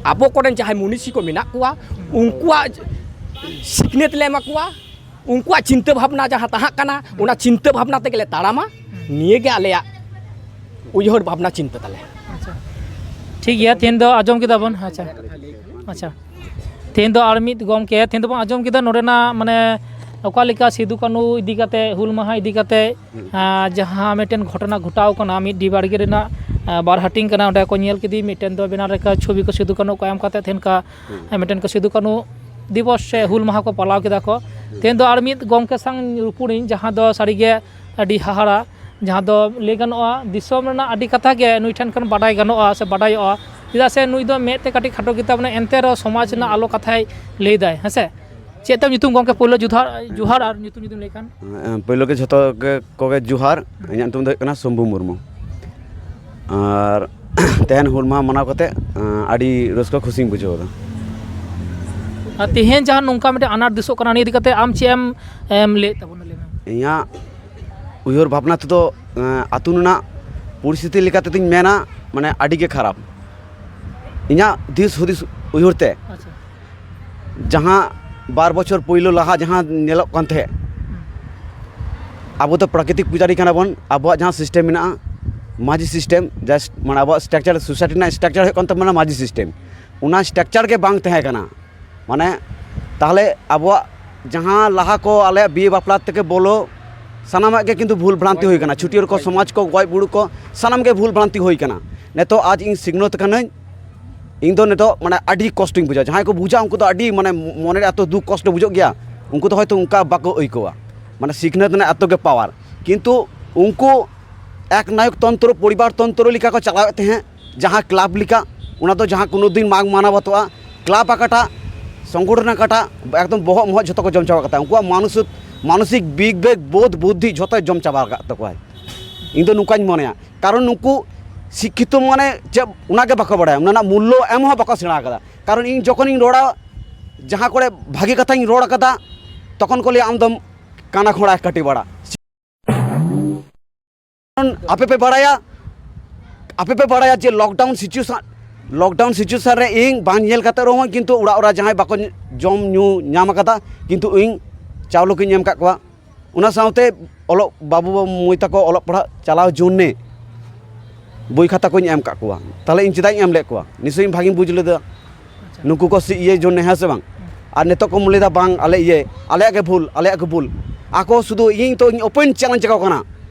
ᱟᱵᱚ ᱠᱚᱨᱮᱱ ᱡᱟᱦᱟᱸᱭ ᱢᱩᱱᱤᱥᱤ ᱠᱚ ᱢᱮᱱᱟᱜ ᱠᱚᱣᱟ, ᱩᱱᱠᱩᱣᱟᱜ ᱥᱤᱠᱷᱱᱟᱹᱛ ᱞᱮ ᱮᱢᱟ ᱠᱚᱣᱟ, ᱩᱱᱠᱩᱣᱟᱜ ᱪᱤᱱᱛᱟᱹ ᱵᱷᱟᱵᱽᱱᱟ ᱡᱟᱦᱟᱸ ᱛᱟᱦᱮᱸ ᱠᱟᱱᱟ, ᱚᱱᱟ ᱪᱤᱱᱛᱟᱹ ᱵᱷᱟᱵᱽᱱᱟ ᱛᱮᱜᱮ ᱞᱮ ᱛᱟᱲᱟᱢᱟ᱾ ᱱᱤᱭᱟᱹ ᱜᱮ ᱟᱞᱮᱭᱟᱜ ᱩᱭᱦᱟᱹᱨ ᱵᱷᱟᱵᱽᱱᱟ ᱪᱤᱱᱛᱟᱹ ᱛᱟᱞᱮ᱾ ᱴᱷᱤᱠ ᱜᱮᱭᱟ, ᱛᱮᱦᱮᱧ ᱫᱚ ᱟᱸᱡᱚᱢ ᱠᱮᱫᱟ ᱵᱚᱱ᱾ ᱟᱪᱪᱷᱟ, ᱟᱪᱪᱷᱟ, ᱛᱮᱦᱮᱧ ᱫᱚ ᱟᱨ ᱢᱤᱫ ᱜᱚᱢᱠᱮ, ᱛᱮᱦᱮᱧ ᱫᱚᱵᱚᱱ ᱟᱸᱡᱚᱢ ᱠᱮᱫᱟ ᱱᱚᱰᱮᱱᱟᱜ ᱢᱟᱱᱮ ᱚᱠᱟ ᱞᱮᱠᱟ ᱥᱤᱫᱩ ᱠᱟᱹᱱᱩ ᱤᱫᱤ ᱠᱟᱛᱮ, ᱦᱩᱞ ᱢᱟᱦᱟ ᱤᱫᱤ ᱠᱟᱛᱮ ᱟᱨ ᱡᱟᱦᱟᱸ ᱢᱤᱫᱴᱮᱱ ᱜᱷᱚᱴᱚᱱᱟ ᱜᱷᱚᱴᱟᱣ ᱠᱟᱱᱟ, ᱢᱤᱫ ᱰᱤ ᱵᱟᱲᱜᱮ ᱨᱮᱱᱟᱜ ᱵᱟᱨ ᱦᱟᱹᱴᱤᱧ ᱠᱟᱱᱟ, ᱚᱸᱰᱮ ᱠᱚ ᱧᱮᱞ ᱠᱮᱫᱮ ᱢᱤᱫᱴᱮᱱ ᱫᱚ ᱵᱮᱱᱟᱣ ᱞᱮᱠᱟ ᱪᱷᱚᱵᱤ ᱠᱚ ᱥᱤᱫᱩ ᱠᱟᱹᱱᱩ ᱠᱚ ᱮᱢ ᱠᱟᱛᱮ ᱛᱟᱦᱮᱱ ᱠᱟ ᱢᱤᱫᱴᱮᱱ ᱠᱚ ᱥᱤᱫᱩ ᱠᱟᱹᱱᱩ ᱫᱤᱵᱚᱥ ᱥᱮ ᱦᱩᱞ ᱢᱟᱦᱟ ᱠᱚ ᱯᱟᱞᱟᱣ ᱠᱮᱫᱟ ᱠᱚ᱾ ᱛᱮᱦᱮᱧ ᱫᱚ ᱟᱨ ᱢᱤᱫ ᱜᱚᱢᱠᱮ ᱥᱟᱶ ᱨᱚᱯᱚᱲᱤᱧ, ᱡᱟᱦᱟᱸ ᱫᱚ ᱥᱟᱹᱨᱤᱜᱮ ᱟᱹᱰᱤ ᱦᱟᱦᱟᱲᱟ, ᱡᱟᱦᱟᱸ ᱫᱚ ᱞᱟᱹᱭ ᱜᱟᱱᱚᱜᱼᱟ ᱫᱤᱥᱚᱢ ᱨᱮᱱᱟᱜ ᱟᱹᱰᱤ ᱠᱟᱛᱷᱟ ᱜᱮ ᱱᱩᱭ ᱴᱷᱮᱱ ᱠᱷᱚᱱ ᱵᱟᱰᱟᱭ ᱜᱟᱱᱚᱜᱼᱟ ᱥᱮ ᱵᱟᱰᱟᱭᱚᱜᱼᱟ᱾ ᱪᱮᱫᱟᱜ ᱥᱮ ᱱᱩᱭ ᱫᱚ ᱢᱮᱫ ᱛᱮ ᱠᱟᱹᱴᱤᱡ ᱠᱷᱟᱴᱚ ᱜᱮᱛᱟ ᱵᱚᱱᱟ, ᱮᱱᱛᱮ ᱨᱮᱦᱚᱸ ᱥᱚᱢᱟᱡᱽ ᱨᱮᱱᱟᱜ ᱟᱞᱚ ᱠᱟᱛᱷᱟᱭ ᱞᱟᱹᱭ ᱫᱟᱭ, ᱦᱮᱸ ᱥᱮ᱾ ᱪᱮᱫ ᱛᱟᱢ ᱧᱩᱛᱩᱢ ᱜᱚᱢᱠᱮ? ᱯᱳᱭᱞᱳ ᱡᱚᱦᱟᱨ, ᱡᱚᱦᱟᱨ ᱟᱨ ᱧᱩᱛᱩᱢ ᱡᱩᱫᱤᱢ ᱞᱟᱹᱭ ᱠᱷᱟᱱ᱾ ᱯᱳᱭᱞᱳ ᱜᱮ ᱡᱷᱚᱛᱚ ᱜᱮ, ᱠᱚᱜᱮ ᱡᱚᱦᱟᱨ᱾ ᱤᱧᱟᱹᱜ ᱧᱩᱛᱩᱢ ᱫᱚ ᱦᱩᱭᱩᱜ ᱠᱟᱱᱟ ᱥᱚᱢᱵᱷᱩ ᱢᱩᱨᱢᱩ᱾ ᱟᱨ ᱛᱮᱦᱮᱧ ᱦᱩᱞ ᱢᱟᱦᱟ ᱢᱟᱱᱟᱣ ᱠᱟᱛᱮ ᱟᱹᱰᱤ ᱨᱟᱹᱥᱠᱟᱹ ᱠᱷᱩᱥᱤᱧ ᱵᱩᱡᱷᱟᱹᱣ ᱮᱫᱟ᱾ ᱟᱨ ᱛᱮᱦᱮᱧ ᱡᱟᱦᱟᱸ ᱱᱚᱝᱠᱟ ᱢᱤᱫᱴᱮᱱ ᱟᱱᱟᱴ ᱫᱤᱥᱚᱜ ᱠᱟᱱᱟ, ᱱᱤᱭᱟᱹ ᱤᱫᱤ ᱠᱟᱛᱮ ᱟᱢ ᱪᱮᱫ ᱮᱢ, ᱮᱢ ᱞᱟᱹᱭᱮᱫ ᱛᱟᱵᱚᱱᱟ, ᱞᱟᱹᱭ ᱢᱮ᱾ ᱤᱧᱟᱹᱜ ᱩᱭᱦᱟᱹᱨ ᱵᱷᱟᱵᱽᱱᱟ ᱛᱮᱫᱚ ᱟᱹᱛᱩ ᱨᱮᱱᱟᱜ ᱯᱚᱨᱤᱥᱛᱷᱤᱛᱤ ᱞᱮᱠᱟ ᱛᱮᱫᱚᱧ ᱢᱮᱱᱟ, ᱢᱟᱱᱮ ᱟᱹᱰᱤ ᱜᱮ ᱠᱷᱟᱨᱟᱯ᱾ ᱤᱧᱟᱹᱜ ᱫᱤᱥ ᱦᱩᱫᱤᱥ ᱩᱭᱦᱟᱹᱨ ᱛᱮ ᱟᱪᱪᱷᱟ᱾ ᱡᱟᱦᱟᱸ ᱵᱟᱨ ᱵᱚᱪᱷᱚᱨ ᱯᱳᱭᱞᱳ ᱞᱟᱦᱟ ᱡᱟᱦᱟᱸ ᱧᱮᱞᱚᱜ ᱠᱟᱱ ᱛᱟᱦᱮᱸᱫ, ᱟᱵᱚ ᱫᱚ ᱯᱨᱟᱠᱨᱤᱛᱤᱠ ᱯᱩᱡᱟᱨᱤ ᱠᱟᱱᱟ ᱵᱚᱱ᱾ ᱟᱵᱚᱣᱟᱜ ᱡᱟᱦᱟᱸ ᱥᱤᱥᱴᱮᱢ ᱢᱮᱱᱟᱜᱼᱟ, ᱢᱟᱹᱡᱷᱤ ᱥᱤᱥᱴᱮᱢ, ᱡᱟᱥᱴ ᱢᱟᱱᱮ ᱟᱵᱚᱣᱟᱜ ᱥᱴᱨᱟᱠᱪᱟᱨ, ᱥᱳᱥᱟᱭᱴᱤ ᱨᱮᱱᱟᱜ ᱥᱴᱨᱟᱠᱪᱟᱨ ᱦᱩᱭᱩᱜ ᱠᱟᱱ ᱛᱟᱵᱚᱱᱟ ᱢᱟᱹᱡᱷᱤ ᱥᱤᱥᱴᱮᱢ᱾ ᱚᱱᱟ ᱥᱴᱨᱟᱠᱪᱟᱨ ᱜᱮ ᱵᱟᱝ ᱛᱟᱦᱮᱸ ᱠᱟᱱᱟ᱾ ᱢᱟᱱᱮ ᱛᱟᱦᱚᱞᱮ ᱟᱵᱚᱣᱟᱜ ᱡᱟᱦᱟᱸ ᱞᱟᱦᱟ ᱠᱚ ᱟᱞᱮᱭᱟᱜ ᱵᱤᱭᱮ ᱵᱟᱯᱞᱟ ᱛᱮᱜᱮ ᱵᱚᱞᱚ, ᱥᱟᱱᱟᱢᱟᱜ ᱜᱮ ᱠᱤᱱᱛᱩ ᱵᱷᱩᱞ ᱵᱷᱨᱟᱱᱛᱤ ᱦᱩᱭ ᱠᱟᱱᱟ᱾ ᱪᱷᱟᱹᱴᱭᱟᱹᱨ ᱠᱚ, ᱥᱚᱢᱟᱡᱽ ᱠᱚ, ᱜᱚᱡ ᱵᱩᱨᱩ ᱠᱚ, ᱥᱟᱱᱟᱢ ᱜᱮ ᱵᱷᱩᱞ ᱵᱷᱨᱟᱱᱛᱤ ᱦᱩᱭ ᱠᱟᱱᱟ᱾ ᱱᱤᱛᱚᱜ ᱟᱡ ᱤᱧ ᱥᱤᱠᱷᱱᱟᱹᱛ ᱠᱟᱹᱱᱟᱹᱧ, ᱤᱧ ᱫᱚ ᱱᱤᱛᱚᱜ ᱢᱟᱱᱮ ᱟᱹᱰᱤ ᱠᱚᱥᱴᱚᱧ ᱵᱩᱡᱟ᱾ ᱡᱟᱦᱟᱸᱭ ᱠᱚ ᱵᱩᱡᱟ ᱩᱱᱠᱩ ᱫᱚ ᱟᱹᱰᱤ ᱢᱟᱱᱮ ᱢᱚᱱᱮ ᱨᱮ ᱮᱛᱚ ᱫᱩᱠ ᱠᱚᱥᱴᱚ ᱵᱩᱡᱷᱟᱹᱜ ᱜᱮᱭᱟ, ᱩᱱᱠᱩ ᱫᱚ ᱦᱚᱭᱛᱳ ᱚᱱᱠᱟ ᱵᱟᱠᱚ ᱟᱹᱭᱠᱟᱹᱣᱟ᱾ ᱢᱟᱱᱮ ᱥᱤᱠᱷᱱᱟᱹᱛ ᱨᱮᱱᱟᱜ ᱮᱛᱚ ᱜᱮ ᱯᱟᱣᱟᱨ, ᱠᱤᱱᱛᱩ ᱩᱱᱠᱩ ᱮᱠ ᱱᱟᱭᱚᱠ ᱛᱚᱱᱛᱨᱚ, ᱯᱚᱨᱤᱵᱟᱨ ᱛᱚᱱᱛᱨᱚ ᱞᱮᱠᱟ ᱠᱚ ᱪᱟᱞᱟᱣᱮᱫ ᱛᱟᱦᱮᱸᱫ, ᱡᱟᱦᱟᱸ ᱠᱞᱟᱵᱽ ᱞᱮᱠᱟ, ᱚᱱᱟ ᱫᱚ ᱡᱟᱦᱟᱸ ᱠᱳᱱᱳ ᱫᱤᱱ ᱵᱟᱝ ᱢᱟᱱᱟᱣ ᱵᱟᱛᱟᱜᱼᱟ᱾ ᱠᱞᱟᱵᱽ ᱟᱠᱟᱴᱟᱜ, ᱥᱚᱝᱜᱚᱴᱷᱚᱱ ᱟᱠᱟᱴᱟᱜ, ᱮᱠᱫᱚᱢ ᱵᱚᱦᱚᱜ ᱢᱚᱦᱚᱜ ᱡᱷᱚᱛᱚ ᱠᱚ ᱡᱚᱢ ᱪᱟᱵᱟ ᱠᱟᱫᱟ᱾ ᱩᱱᱠᱩᱣᱟᱜ ᱢᱟᱱᱚᱥᱤᱠ, ᱢᱟᱱᱚᱥᱤᱠ ᱵᱤᱵᱮᱠ, ᱵᱳᱫᱷ, ᱵᱩᱫᱽᱫᱷᱤ ᱡᱷᱚᱛᱚᱭ ᱡᱚᱢ ᱪᱟᱵᱟ ᱟᱠᱟᱫ ᱛᱟᱠᱚᱣᱟᱭ᱾ ᱤᱧ ᱫᱚ ᱱᱚᱝᱠᱟᱧ ᱢᱚᱱᱮᱭᱟ, ᱠᱟᱨᱚᱱ ᱱᱩᱠᱩ ᱥᱤᱠᱠᱷᱤᱛᱚ ᱢᱟᱱᱮ ᱪᱮᱫ, ᱚᱱᱟᱜᱮ ᱵᱟᱠᱚ ᱵᱟᱲᱟᱭᱟ, ᱚᱱᱟ ᱨᱮᱱᱟᱜ ᱢᱩᱞᱞᱚ ᱮᱢ ᱦᱚᱸ ᱵᱟᱠᱚ ᱥᱮᱬᱟ ᱟᱠᱟᱫᱟ᱾ ᱠᱟᱨᱚᱱ ᱤᱧ ᱡᱚᱠᱷᱚᱱᱤᱧ ᱨᱚᱲᱟ, ᱡᱟᱦᱟᱸ ᱠᱚᱨᱮ ᱵᱷᱟᱜᱮ ᱠᱟᱛᱷᱟᱧ ᱨᱚᱲ ᱟᱠᱟᱫᱟ, ᱛᱚᱠᱷᱚᱱ ᱠᱚ ᱞᱟᱹᱭᱟ, "ᱟᱢ ᱫᱚᱢ ᱠᱟᱱᱟ ᱠᱷᱚᱲᱟ ᱠᱟᱹᱴᱤ ᱵᱟᱲᱟ᱾" ᱟᱯᱮ ᱯᱮ ᱵᱟᱲᱟᱭᱟ, ᱟᱯᱮ ᱯᱮ ᱵᱟᱲᱟᱭᱟ ᱡᱮ ᱞᱚᱠᱰᱟᱣᱩᱱ ᱥᱤᱪᱩᱭᱮᱥᱚᱱ, ᱞᱚᱠᱰᱟᱣᱩᱱ ᱥᱤᱪᱩᱭᱮᱥᱚᱱ ᱨᱮ ᱤᱧ ᱵᱟᱝ ᱧᱮᱞ ᱠᱟᱛᱮ ᱨᱮᱦᱚᱸ ᱠᱤᱱᱛᱩ ᱚᱲᱟᱜ ᱚᱲᱟᱜ ᱡᱟᱦᱟᱸᱭ ᱵᱟᱠᱚ ᱡᱚᱢ ᱧᱩ ᱧᱟᱢ ᱟᱠᱟᱫᱟ, ᱠᱤᱱᱛᱩ ᱤᱧ ᱪᱟᱣᱞᱮ ᱠᱚᱧ ᱮᱢ ᱟᱠᱟᱫ ᱠᱚᱣᱟ᱾ ᱚᱱᱟ ᱥᱟᱶᱛᱮ ᱚᱞᱚᱜ ᱵᱟᱹᱵᱩ ᱢᱟᱹᱭ ᱛᱟᱠᱚ ᱚᱞᱚᱜ ᱯᱟᱲᱦᱟᱜ ᱪᱟᱞᱟᱣ ᱡᱚᱱᱱᱮ ᱵᱳᱭ ᱠᱷᱟᱛᱟ ᱠᱚᱧ ᱮᱢ ᱟᱠᱟᱫ ᱠᱚᱣᱟ᱾ ᱛᱟᱦᱚᱞᱮ ᱤᱧ ᱪᱮᱫᱟᱜ ᱤᱧ ᱮᱢ ᱞᱮᱫ ᱠᱚᱣᱟ? ᱱᱤᱥᱪᱚᱭ ᱤᱧ ᱵᱷᱟᱜᱤᱧ ᱵᱩᱡᱽ ᱞᱮᱫᱟ ᱱᱩᱠᱩ ᱠᱚ ᱥᱤ-, ᱤᱭᱟᱹ ᱡᱚᱱᱱᱮ, ᱦᱮᱸ ᱥᱮ ᱵᱟᱝ? ᱟᱨ ᱱᱤᱛᱚᱜ ᱠᱚ ᱞᱟᱹᱭᱫᱟ, "ᱵᱟᱝ, ᱟᱞᱮ ᱤᱭᱟᱹ, ᱟᱞᱮᱭᱟᱜ ᱜᱮ ᱵᱷᱩᱞ, ᱟᱞᱮᱭᱟᱜ ᱜᱮ ᱵᱷᱩᱞ᱾" ᱟᱠᱚ ᱥᱩᱫᱷᱩ ᱤᱧ ᱛᱚ, ᱤᱧ ᱳᱯᱮᱱ ᱪᱮᱞᱮᱧᱡᱽ ᱟᱠᱚ ᱠᱟᱱᱟ,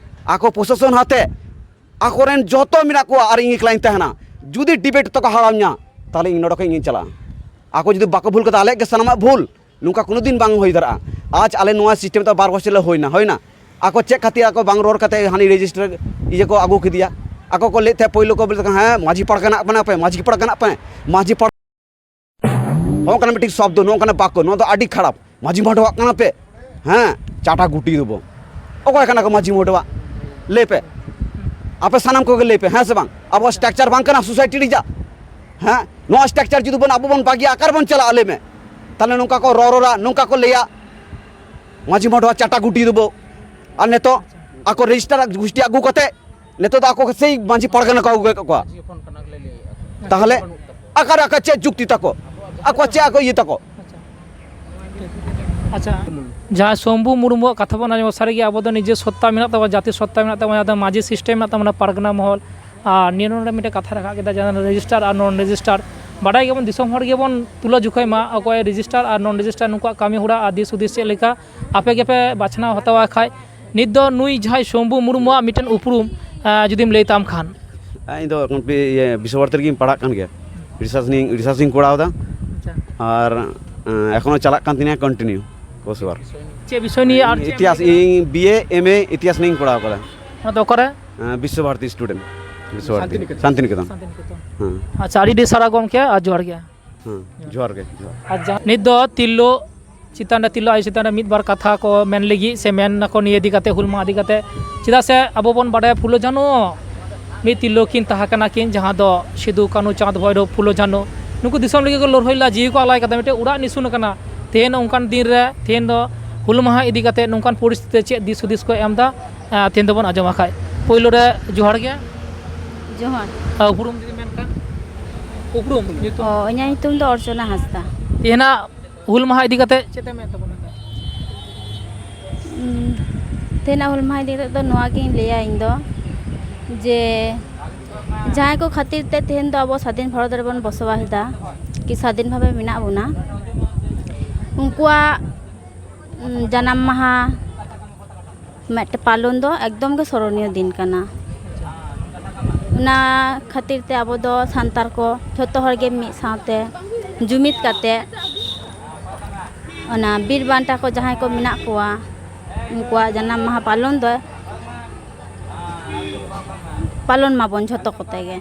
ᱟᱠᱚ ᱯᱨᱚᱥᱟᱥᱚᱱ ᱦᱟᱛᱮ ᱟᱠᱚᱨᱮᱱ ᱡᱚᱛᱚ ᱢᱮᱱᱟᱜ ᱠᱚᱣᱟ ᱟᱨ ᱤᱧ ᱮᱠᱞᱟᱧ ᱛᱟᱦᱮᱱᱟ᱾ ᱡᱩᱫᱤ ᱰᱤᱵᱮᱴ ᱛᱮᱠᱚ ᱦᱟᱨᱟᱣ ᱧᱟ, ᱛᱟᱦᱚᱞᱮ ᱤᱧ ᱱᱚᱰᱮ ᱠᱷᱚᱱ ᱤᱧ ᱪᱟᱞᱟᱜᱼᱟ᱾ ᱟᱠᱚ ᱡᱩᱫᱤ ᱵᱟᱠᱚ ᱵᱷᱩᱞ ᱠᱟᱫᱟ, ᱟᱞᱮᱭᱟᱜ ᱜᱮ ᱥᱟᱱᱟᱢᱟᱜ ᱵᱷᱩᱞ, ᱱᱚᱝᱠᱟ ᱠᱳᱱᱳ ᱫᱤᱱ ᱵᱟᱝ ᱦᱩᱭ ᱫᱟᱲᱮᱭᱟᱜᱼᱟ᱾ ᱟᱡ ᱟᱞᱮ ᱱᱚᱣᱟ ᱥᱤᱥᱴᱮᱢ ᱫᱚ ᱵᱟᱨ ᱵᱚᱪᱷᱚᱨ ᱞᱮ ᱦᱩᱭᱱᱟ, ᱦᱩᱭᱱᱟ᱾ ᱟᱠᱚ ᱪᱮᱫ ᱠᱷᱟᱹᱛᱤᱨ ᱟᱠᱚ ᱵᱟᱝ ᱨᱚᱲ ᱠᱟᱛᱮ ᱦᱟᱹᱱᱤ ᱨᱮᱡᱤᱥᱴᱟᱨ ᱤᱭᱟᱹ ᱠᱚ ᱟᱹᱜᱩ ᱠᱮᱫᱮᱭᱟ? ᱟᱠᱚ ᱠᱚ ᱞᱟᱹᱭᱮᱫ ᱛᱟᱦᱮᱸᱫ ᱯᱳᱭᱞᱳ ᱠᱚ ᱵᱚᱞᱮ, "ᱦᱮᱸ, ᱢᱟᱹᱡᱷᱤ ᱯᱟᱲ ᱠᱟᱱᱟ ᱯᱮ, ᱢᱟᱹᱡᱷᱤ ᱯᱟᱲ ᱠᱟᱱᱟ ᱯᱮ, ᱢᱟᱹᱡᱷᱤ ᱯᱟᱲ ᱱᱚᱜᱼᱚ ᱱᱚᱝᱠᱟᱱᱟᱜ ᱢᱤᱫᱴᱤᱡ ᱥᱚᱵᱫᱚ, ᱱᱚᱜᱼᱚ ᱱᱚᱝᱠᱟᱱᱟᱜ ᱵᱟᱠᱚ, ᱱᱚᱣᱟ ᱫᱚ ᱟᱹᱰᱤ ᱠᱷᱟᱨᱟᱯ᱾ ᱢᱟᱹᱡᱷᱤ ᱢᱟᱰᱣᱟᱜ ᱠᱟᱱᱟ ᱯᱮ, ᱦᱮᱸ, ᱪᱟᱴᱟ ᱜᱩᱴᱤ ᱫᱚᱵᱚ᱾ ᱚᱠᱚᱭ ᱠᱟᱱᱟ ᱠᱚ ᱢᱟᱹᱡᱷᱤ ᱢᱟᱰᱣᱟᱜ? ᱞᱟᱹᱭ ᱯᱮ, ᱟᱯᱮ ᱥᱟᱱᱟᱢ ᱠᱚᱜᱮ ᱞᱟᱹᱭ ᱯᱮ, ᱦᱮᱸ ᱥᱮ ᱵᱟᱝ? ᱟᱵᱚᱣᱟᱜ ᱥᱴᱨᱟᱠᱪᱟᱨ ᱵᱟᱝ ᱠᱟᱱᱟ ᱥᱳᱥᱟᱭᱴᱤ ᱨᱮᱭᱟᱜ? ᱦᱮᱸ, ᱱᱚᱣᱟ ᱥᱴᱨᱟᱠᱪᱟᱨ ᱡᱩᱫᱤ ᱵᱚᱱ, ᱟᱵᱚ ᱵᱚᱱ ᱵᱟᱹᱜᱤᱭᱟ, ᱚᱠᱟᱨᱮ ᱵᱚᱱ ᱪᱟᱞᱟᱜᱼᱟ? ᱞᱟᱹᱭ ᱢᱮ᱾ ᱛᱟᱦᱞᱮ ᱱᱚᱝᱠᱟ ᱠᱚ ᱨᱚᱨᱚᱲᱟ, ᱱᱚᱝᱠᱟ ᱠᱚ ᱞᱟᱹᱭᱟ, ᱢᱟᱹᱡᱷᱤ ᱢᱟᱰᱣᱟ ᱪᱟᱴᱟ ᱜᱩᱴᱤ ᱫᱚᱵᱚ᱾ ᱟᱨ ᱱᱤᱛᱚᱜ ᱟᱠᱚ ᱨᱮᱡᱤᱥᱴᱟᱨ ᱜᱩᱥᱴᱤ ᱟᱹᱜᱩ ᱠᱟᱛᱮ ᱱᱤᱛᱚᱜ ᱫᱚ ᱟᱠᱚ ᱥᱮᱭ ᱢᱟᱹᱡᱷᱤ ᱯᱟᱨᱜᱟᱱᱟ ᱠᱚ ᱟᱹᱜᱩ ᱠᱮᱫ ᱠᱚᱣᱟ᱾ ᱛᱟᱦᱚᱞᱮ ᱟᱠᱟᱨᱮ, ᱟᱠᱟᱨ ᱪᱮᱫ ᱡᱩᱠᱛᱤ ᱛᱟᱠᱚ? ᱟᱠᱚ ᱪᱮᱫ ᱟᱠᱚ ᱤᱭᱟᱹ ᱛᱟᱠᱚ? ᱟᱪᱪᱷᱟ, ᱡᱟᱦᱟᱸ ᱥᱚᱢᱵᱷᱩ ᱢᱩᱨᱢᱩᱣᱟᱜ ᱠᱟᱛᱷᱟ ᱵᱚᱱ ᱟᱸᱡᱚᱢᱟ, ᱥᱟᱹᱨᱤᱜᱮ ᱟᱵᱚ ᱫᱚ ᱱᱤᱡᱮ ᱥᱚᱛᱛᱟ ᱢᱮᱱᱟᱜ ᱛᱟᱵᱚᱱᱟ, ᱡᱟᱹᱛᱤ ᱥᱚᱛᱛᱟ ᱢᱮᱱᱟᱜ ᱛᱟᱵᱚᱱᱟ, ᱡᱟᱦᱟᱸ ᱫᱚ ᱢᱟᱹᱡᱷᱤ ᱥᱤᱥᱴᱮᱢ ᱢᱮᱱᱟᱜ ᱛᱟᱵᱚᱱᱟ, ᱯᱟᱨᱜᱟᱱᱟ ᱢᱚᱦᱚᱞ ᱟᱨ ᱱᱤᱭᱟᱹ ᱱᱚᱰᱮ ᱢᱤᱫᱴᱮᱱ ᱠᱟᱛᱷᱟ ᱨᱟᱠᱟᱵ ᱠᱮᱫᱟ, ᱡᱟᱦᱟᱸ ᱨᱮᱡᱤᱥᱴᱟᱨ ᱟᱨ ᱱᱚᱱ ᱨᱮᱡᱤᱥᱴᱟᱨ᱾ ᱵᱟᱰᱟᱭ ᱜᱮᱵᱚᱱ, ᱫᱤᱥᱚᱢ ᱦᱚᱲ ᱜᱮᱵᱚᱱ ᱛᱩᱞᱟᱹ ᱡᱚᱠᱷᱟᱭ ᱢᱟ, ᱚᱠᱚᱭ ᱨᱮᱡᱤᱥᱴᱟᱨ ᱟᱨ ᱱᱚᱱ ᱨᱮᱡᱤᱥᱴᱟᱨ, ᱱᱩᱠᱩᱣᱟᱜ ᱠᱟᱹᱢᱤ ᱦᱚᱨᱟ ᱟᱨ ᱫᱤᱥ ᱦᱩᱫᱤᱥ ᱪᱮᱫ ᱞᱮᱠᱟ, ᱟᱯᱮ ᱜᱮᱯᱮ ᱵᱟᱪᱷᱱᱟᱣ ᱦᱟᱛᱟᱣᱟ ᱠᱷᱟᱡ᱾ ᱱᱤᱛ ᱫᱚ ᱱᱩᱭ ᱡᱟᱦᱟᱸᱭ ᱥᱚᱢᱵᱷᱩ ᱢᱩᱨᱢᱩᱣᱟᱜ ᱢᱤᱫᱴᱮᱱ ᱩᱯᱨᱩᱢ, ᱟᱸ, ᱡᱩᱫᱤᱢ ᱞᱟᱹᱭ ᱛᱟᱢ ᱠᱷᱟᱱ᱾ ᱤᱧ ᱫᱚ ᱮᱠᱷᱚᱱ ᱯᱮ, ᱤᱭᱟᱹ, ᱵᱤᱥᱥᱚ ᱵᱷᱟᱨᱚᱛᱤ ᱨᱮᱜᱮᱧ ᱯᱟᱲᱦᱟᱜ ᱠᱟᱱ ᱜᱮᱭᱟ᱾ ᱨᱤᱥᱟᱨᱪ ᱱᱤᱭᱮ, ᱨᱤᱥᱟᱨᱪ ᱤᱧ ᱠᱚᱨᱟᱣ ᱮᱫᱟ᱾ ᱟᱪᱪᱷᱟ᱾ ᱟᱨ, ᱟᱸ, ᱮᱠᱷᱚᱱᱳ ᱪᱟᱞᱟᱜ ᱠᱟᱱ ᱛᱤᱧᱟᱹ ᱠᱚᱱᱴᱤᱱᱤᱭᱩ ᱠᱳᱨᱥ ᱳᱣᱟᱨᱠ᱾ ᱪᱮᱫ ᱵᱤᱥᱚᱭ ᱱᱤᱭᱮ ᱟᱨ ᱪᱮᱫ ᱮᱢ ᱤᱛᱤᱦᱟᱥ, ᱞᱟᱹᱭ ᱠᱮᱫᱟ? ᱤᱧ ᱵᱤ ᱮ, ᱮᱢ ᱮ ᱤᱛᱤᱦᱟᱥ ᱱᱤᱭᱮᱧ ᱠᱚᱨᱟᱣ ᱠᱟᱫᱟ᱾ ᱚᱱᱟ ᱫᱚ ᱚᱠᱟᱨᱮ? ᱟᱸ, ᱵᱤᱥᱥᱚ ᱵᱷᱟᱨᱚᱛᱤ ᱥᱴᱩᱰᱮᱱᱴ, ᱵᱤᱥᱥᱚ ᱵᱷᱟᱨᱚᱛᱤ, ᱥᱟᱱᱛᱤᱱᱤᱠᱮᱛᱚᱱ᱾ ᱥᱟᱱᱛᱤᱱᱤᱠᱮᱛᱚᱱ᱾ ᱥᱟᱱᱛᱤᱱᱤᱠᱮᱛᱚᱱ᱾ ᱦᱮᱸ᱾ ᱟᱪᱪᱷᱟ, ᱟᱹᱰᱤ ᱟᱹᱰᱤ ᱥᱟᱨᱦᱟᱣ ᱜᱚᱢᱠᱮ ᱟᱨ ᱡᱚᱦᱟᱨ ᱜᱮ᱾ ᱦᱮᱸ, ᱡᱚᱦᱟᱨ ᱜᱮ, ᱡᱚᱦᱟᱨ᱾ ᱟᱨ ᱡᱟᱦᱟᱸ ᱱᱤᱛ ᱫᱚ ᱛᱤᱨᱞᱟᱹ ᱪᱮᱛᱟᱱ ᱨᱮ, ᱛᱤᱨᱞᱟᱹ ᱟᱭᱳ ᱪᱮᱛᱟᱱ ᱨᱮ ᱢᱤᱫ ᱵᱟᱨ ᱠᱟᱛᱷᱟ ᱠᱚ ᱢᱮᱱ ᱞᱟᱹᱜᱤᱫ ᱥᱮ ᱢᱮᱱ ᱟᱠᱚ ᱱᱤᱭᱟᱹ ᱤᱫᱤ ᱠᱟᱛᱮ, ᱦᱩᱞ ᱢᱟᱦᱟ ᱤᱫᱤ ᱠᱟᱛᱮ᱾ ᱪᱮᱫᱟᱜ ᱥᱮ ᱟᱵᱚ ᱵᱚᱱ ᱵᱟᱰᱟᱭᱟ ᱯᱷᱩᱞᱳ ᱡᱷᱟᱱᱳ ᱢᱤᱫ ᱛᱤᱨᱞᱟᱹ ᱠᱤᱱ ᱛᱟᱦᱮᱸ ᱠᱟᱱᱟ ᱠᱤᱱ, ᱡᱟᱦᱟᱸ ᱫᱚ ᱥᱤᱫᱩ, ᱠᱟᱹᱱᱦᱩ, ᱪᱟᱸᱫᱽ, ᱵᱷᱳᱭᱨᱳᱵ, ᱯᱷᱩᱞᱳ, ᱡᱷᱟᱱᱳ, ᱱᱩᱠᱩ ᱫᱤᱥᱚᱢ ᱞᱟᱹᱜᱤᱫ ᱠᱚ ᱞᱟᱹᱲᱦᱟᱹᱭ ᱞᱮᱫᱟ, ᱡᱤᱣᱤ ᱠᱚ ᱟᱞᱟᱭ ᱠᱟᱫᱟ, ᱢᱤᱫᱴᱮᱱ ᱚᱲᱟᱜ ᱱᱤᱥᱩᱱ ᱟᱠᱟᱱᱟ᱾ ᱛᱮᱦᱮᱧ ᱚᱱᱠᱟᱱ ᱫᱤᱱ ᱨᱮ, ᱛᱮᱦᱮᱧ ᱫᱚ ᱦᱩᱞ ᱢᱟᱦᱟ ᱤᱫᱤ ᱠᱟᱛᱮ ᱱᱚᱝᱠᱟᱱ ᱯᱚᱨᱤᱥᱛᱷᱤᱛᱤ ᱨᱮ ᱪᱮᱫ ᱫᱤᱥ ᱦᱩᱫᱤᱥ ᱠᱚ ᱮᱢ ᱮᱫᱟ, ᱟᱸ, ᱛᱮᱦᱮᱧ ᱫᱚᱵᱚᱱ ᱟᱸᱡᱚᱢᱟ ᱠᱷᱟᱡ᱾ ᱯᱳᱭᱞᱳ ᱨᱮ ᱡᱚᱦᱟᱨ ᱜᱮ᱾ ᱡᱚᱦᱟᱨ᱾ ᱟᱸ, ᱩᱯᱨᱩᱢ ᱡᱩᱫᱤ ᱢᱮᱱᱠᱷᱟᱱ? ᱩᱯᱨᱩᱢ ᱧᱩᱛᱩᱢ? ᱚ, ᱤᱧᱟᱹᱜ ᱧᱩᱛᱩᱢ ᱫᱚ ᱚᱨᱪᱚᱱᱟ ᱦᱟᱸᱥᱫᱟ᱾ ᱛᱮᱦᱮᱧᱟᱜ ᱦᱩᱞ ᱢᱟᱦᱟ ᱤᱫᱤ ᱠᱟᱛᱮ ᱪᱮᱫ ᱮᱢ ᱢᱮᱱ ᱛᱟᱵᱚᱱᱟ? ᱩᱸ, ᱛᱮᱦᱮᱧᱟᱜ ᱦᱩᱞ ᱢᱟᱦᱟ ᱤᱫᱤ ᱠᱟᱛᱮ ᱫᱚ ᱱᱚᱣᱟ ᱜᱤᱧ ᱞᱟᱹᱭᱟ ᱤᱧ ᱫᱚ, ᱡᱮ ᱡᱟᱦᱟᱸᱭ ᱠᱚ ᱠᱷᱟᱹᱛᱤᱨ ᱛᱮ ᱛᱮᱦᱮᱧ ᱫᱚ ᱟᱵᱚ ᱥᱟᱫᱷᱤᱱ ᱵᱷᱟᱨᱚᱛ ᱨᱮᱵᱚᱱ ᱵᱚᱥᱚᱵᱟᱥ ᱮᱫᱟ, ᱠᱤ ᱥᱟᱫᱷᱤᱱ ᱵᱷᱟᱵᱮ ᱢᱮᱱᱟᱜ ᱵᱚᱱᱟ, ᱩᱱᱠᱩᱣᱟᱜ, ᱩᱸ, ᱡᱟᱱᱟᱢ ᱢᱟᱦᱟ ᱢᱤᱫᱴᱮᱱ ᱯᱟᱞᱚᱱ ᱫᱚ ᱮᱠᱫᱚᱢ ᱜᱮ ᱥᱚᱨᱚᱱᱤᱭᱚ ᱫᱤᱱ ᱠᱟᱱᱟ᱾ ᱚᱱᱟ ᱠᱷᱟᱹᱛᱤᱨ ᱛᱮ ᱟᱵᱚ ᱫᱚ ᱥᱟᱱᱛᱟᱲ ᱠᱚ ᱡᱷᱚᱛᱚ ᱦᱚᱲ ᱜᱮ ᱢᱤᱫ ᱥᱟᱶᱛᱮ ᱡᱩᱢᱤᱫ ᱠᱟᱛᱮ, ᱚᱱᱟ ᱵᱤᱨ ᱵᱟᱱᱴᱟ ᱠᱚ ᱡᱟᱦᱟᱸᱭ ᱠᱚ ᱢᱮᱱᱟᱜ ᱠᱚᱣᱟ, ᱩᱱᱠᱩᱣᱟᱜ ᱡᱟᱱᱟᱢ ᱢᱟᱦᱟ ᱯᱟᱞᱚᱱ ᱫᱚ ᱯᱟᱞᱚᱱ ᱢᱟᱵᱚᱱ ᱡᱷᱚᱛᱚ ᱠᱚᱛᱮ ᱜᱮ᱾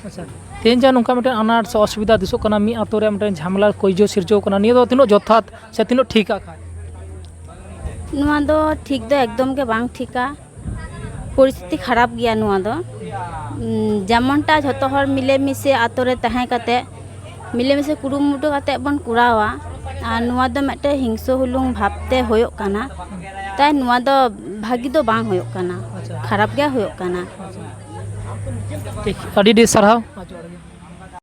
ᱟᱪᱪᱷᱟ, ᱛᱮᱦᱮᱧ ᱡᱟᱦᱟᱸ ᱱᱚᱝᱠᱟ ᱢᱤᱫᱴᱮᱱ ᱟᱱᱟᱴ ᱥᱮ ᱚᱥᱩᱵᱤᱫᱷᱟ ᱫᱤᱥᱚᱜ ᱠᱟᱱᱟ, ᱢᱤᱫ ᱟᱛᱳ ᱨᱮ ᱢᱤᱫᱴᱮᱱ ᱡᱷᱟᱢᱮᱞᱟ ᱠᱟᱹᱭᱡᱟᱹ ᱥᱤᱨᱡᱟᱹᱣ ᱠᱟᱱᱟ, ᱱᱤᱭᱟᱹ ᱫᱚ ᱛᱤᱱᱟᱹᱜ ᱡᱚᱛᱷᱟᱛ ᱥᱮ ᱛᱤᱱᱟᱹᱜ ᱴᱷᱤᱠᱟ ᱠᱷᱟᱡ? ᱱᱚᱣᱟ ᱫᱚ ᱴᱷᱤᱠ ᱫᱚ ᱮᱠᱫᱚᱢ ᱜᱮ ᱵᱟᱝ ᱴᱷᱤᱠᱟ᱾ ᱯᱚᱨᱤᱥᱛᱷᱤᱛᱤ ᱠᱷᱟᱨᱟᱯ ᱜᱮᱭᱟ ᱱᱚᱣᱟ ᱫᱚ᱾ ᱩᱸ, ᱡᱮᱢᱚᱱᱴᱟ ᱡᱷᱚᱛᱚ ᱦᱚᱲ ᱢᱤᱞᱮᱢᱤᱥᱮ ᱟᱛᱳ ᱨᱮ ᱛᱟᱦᱮᱸ ᱠᱟᱛᱮ, ᱢᱤᱞᱮᱢᱤᱥᱮ ᱠᱩᱨᱩᱢᱩᱴᱩ ᱠᱟᱛᱮ ᱵᱚᱱ ᱠᱚᱨᱟᱣᱟ, ᱟᱨ ᱱᱚᱣᱟ ᱫᱚ ᱢᱤᱫᱴᱮᱱ ᱦᱤᱝᱥᱟᱹ ᱦᱩᱞᱩᱝ ᱵᱷᱟᱵᱽ ᱛᱮ ᱦᱩᱭᱩᱜ ᱠᱟᱱᱟ᱾ ᱛᱟᱭ ᱱᱚᱣᱟ ᱫᱚ ᱵᱷᱟᱜᱤ ᱫᱚ ᱵᱟᱝ ᱦᱩᱭᱩᱜ ᱠᱟᱱᱟ, ᱠᱷᱟᱨᱟᱯ ᱜᱮ ᱦᱩᱭᱩᱜ ᱠᱟᱱᱟ᱾ ᱴᱷᱤᱠ, ᱟᱹᱰᱤ ᱟᱹᱰᱤ ᱥᱟᱨᱦᱟᱣ᱾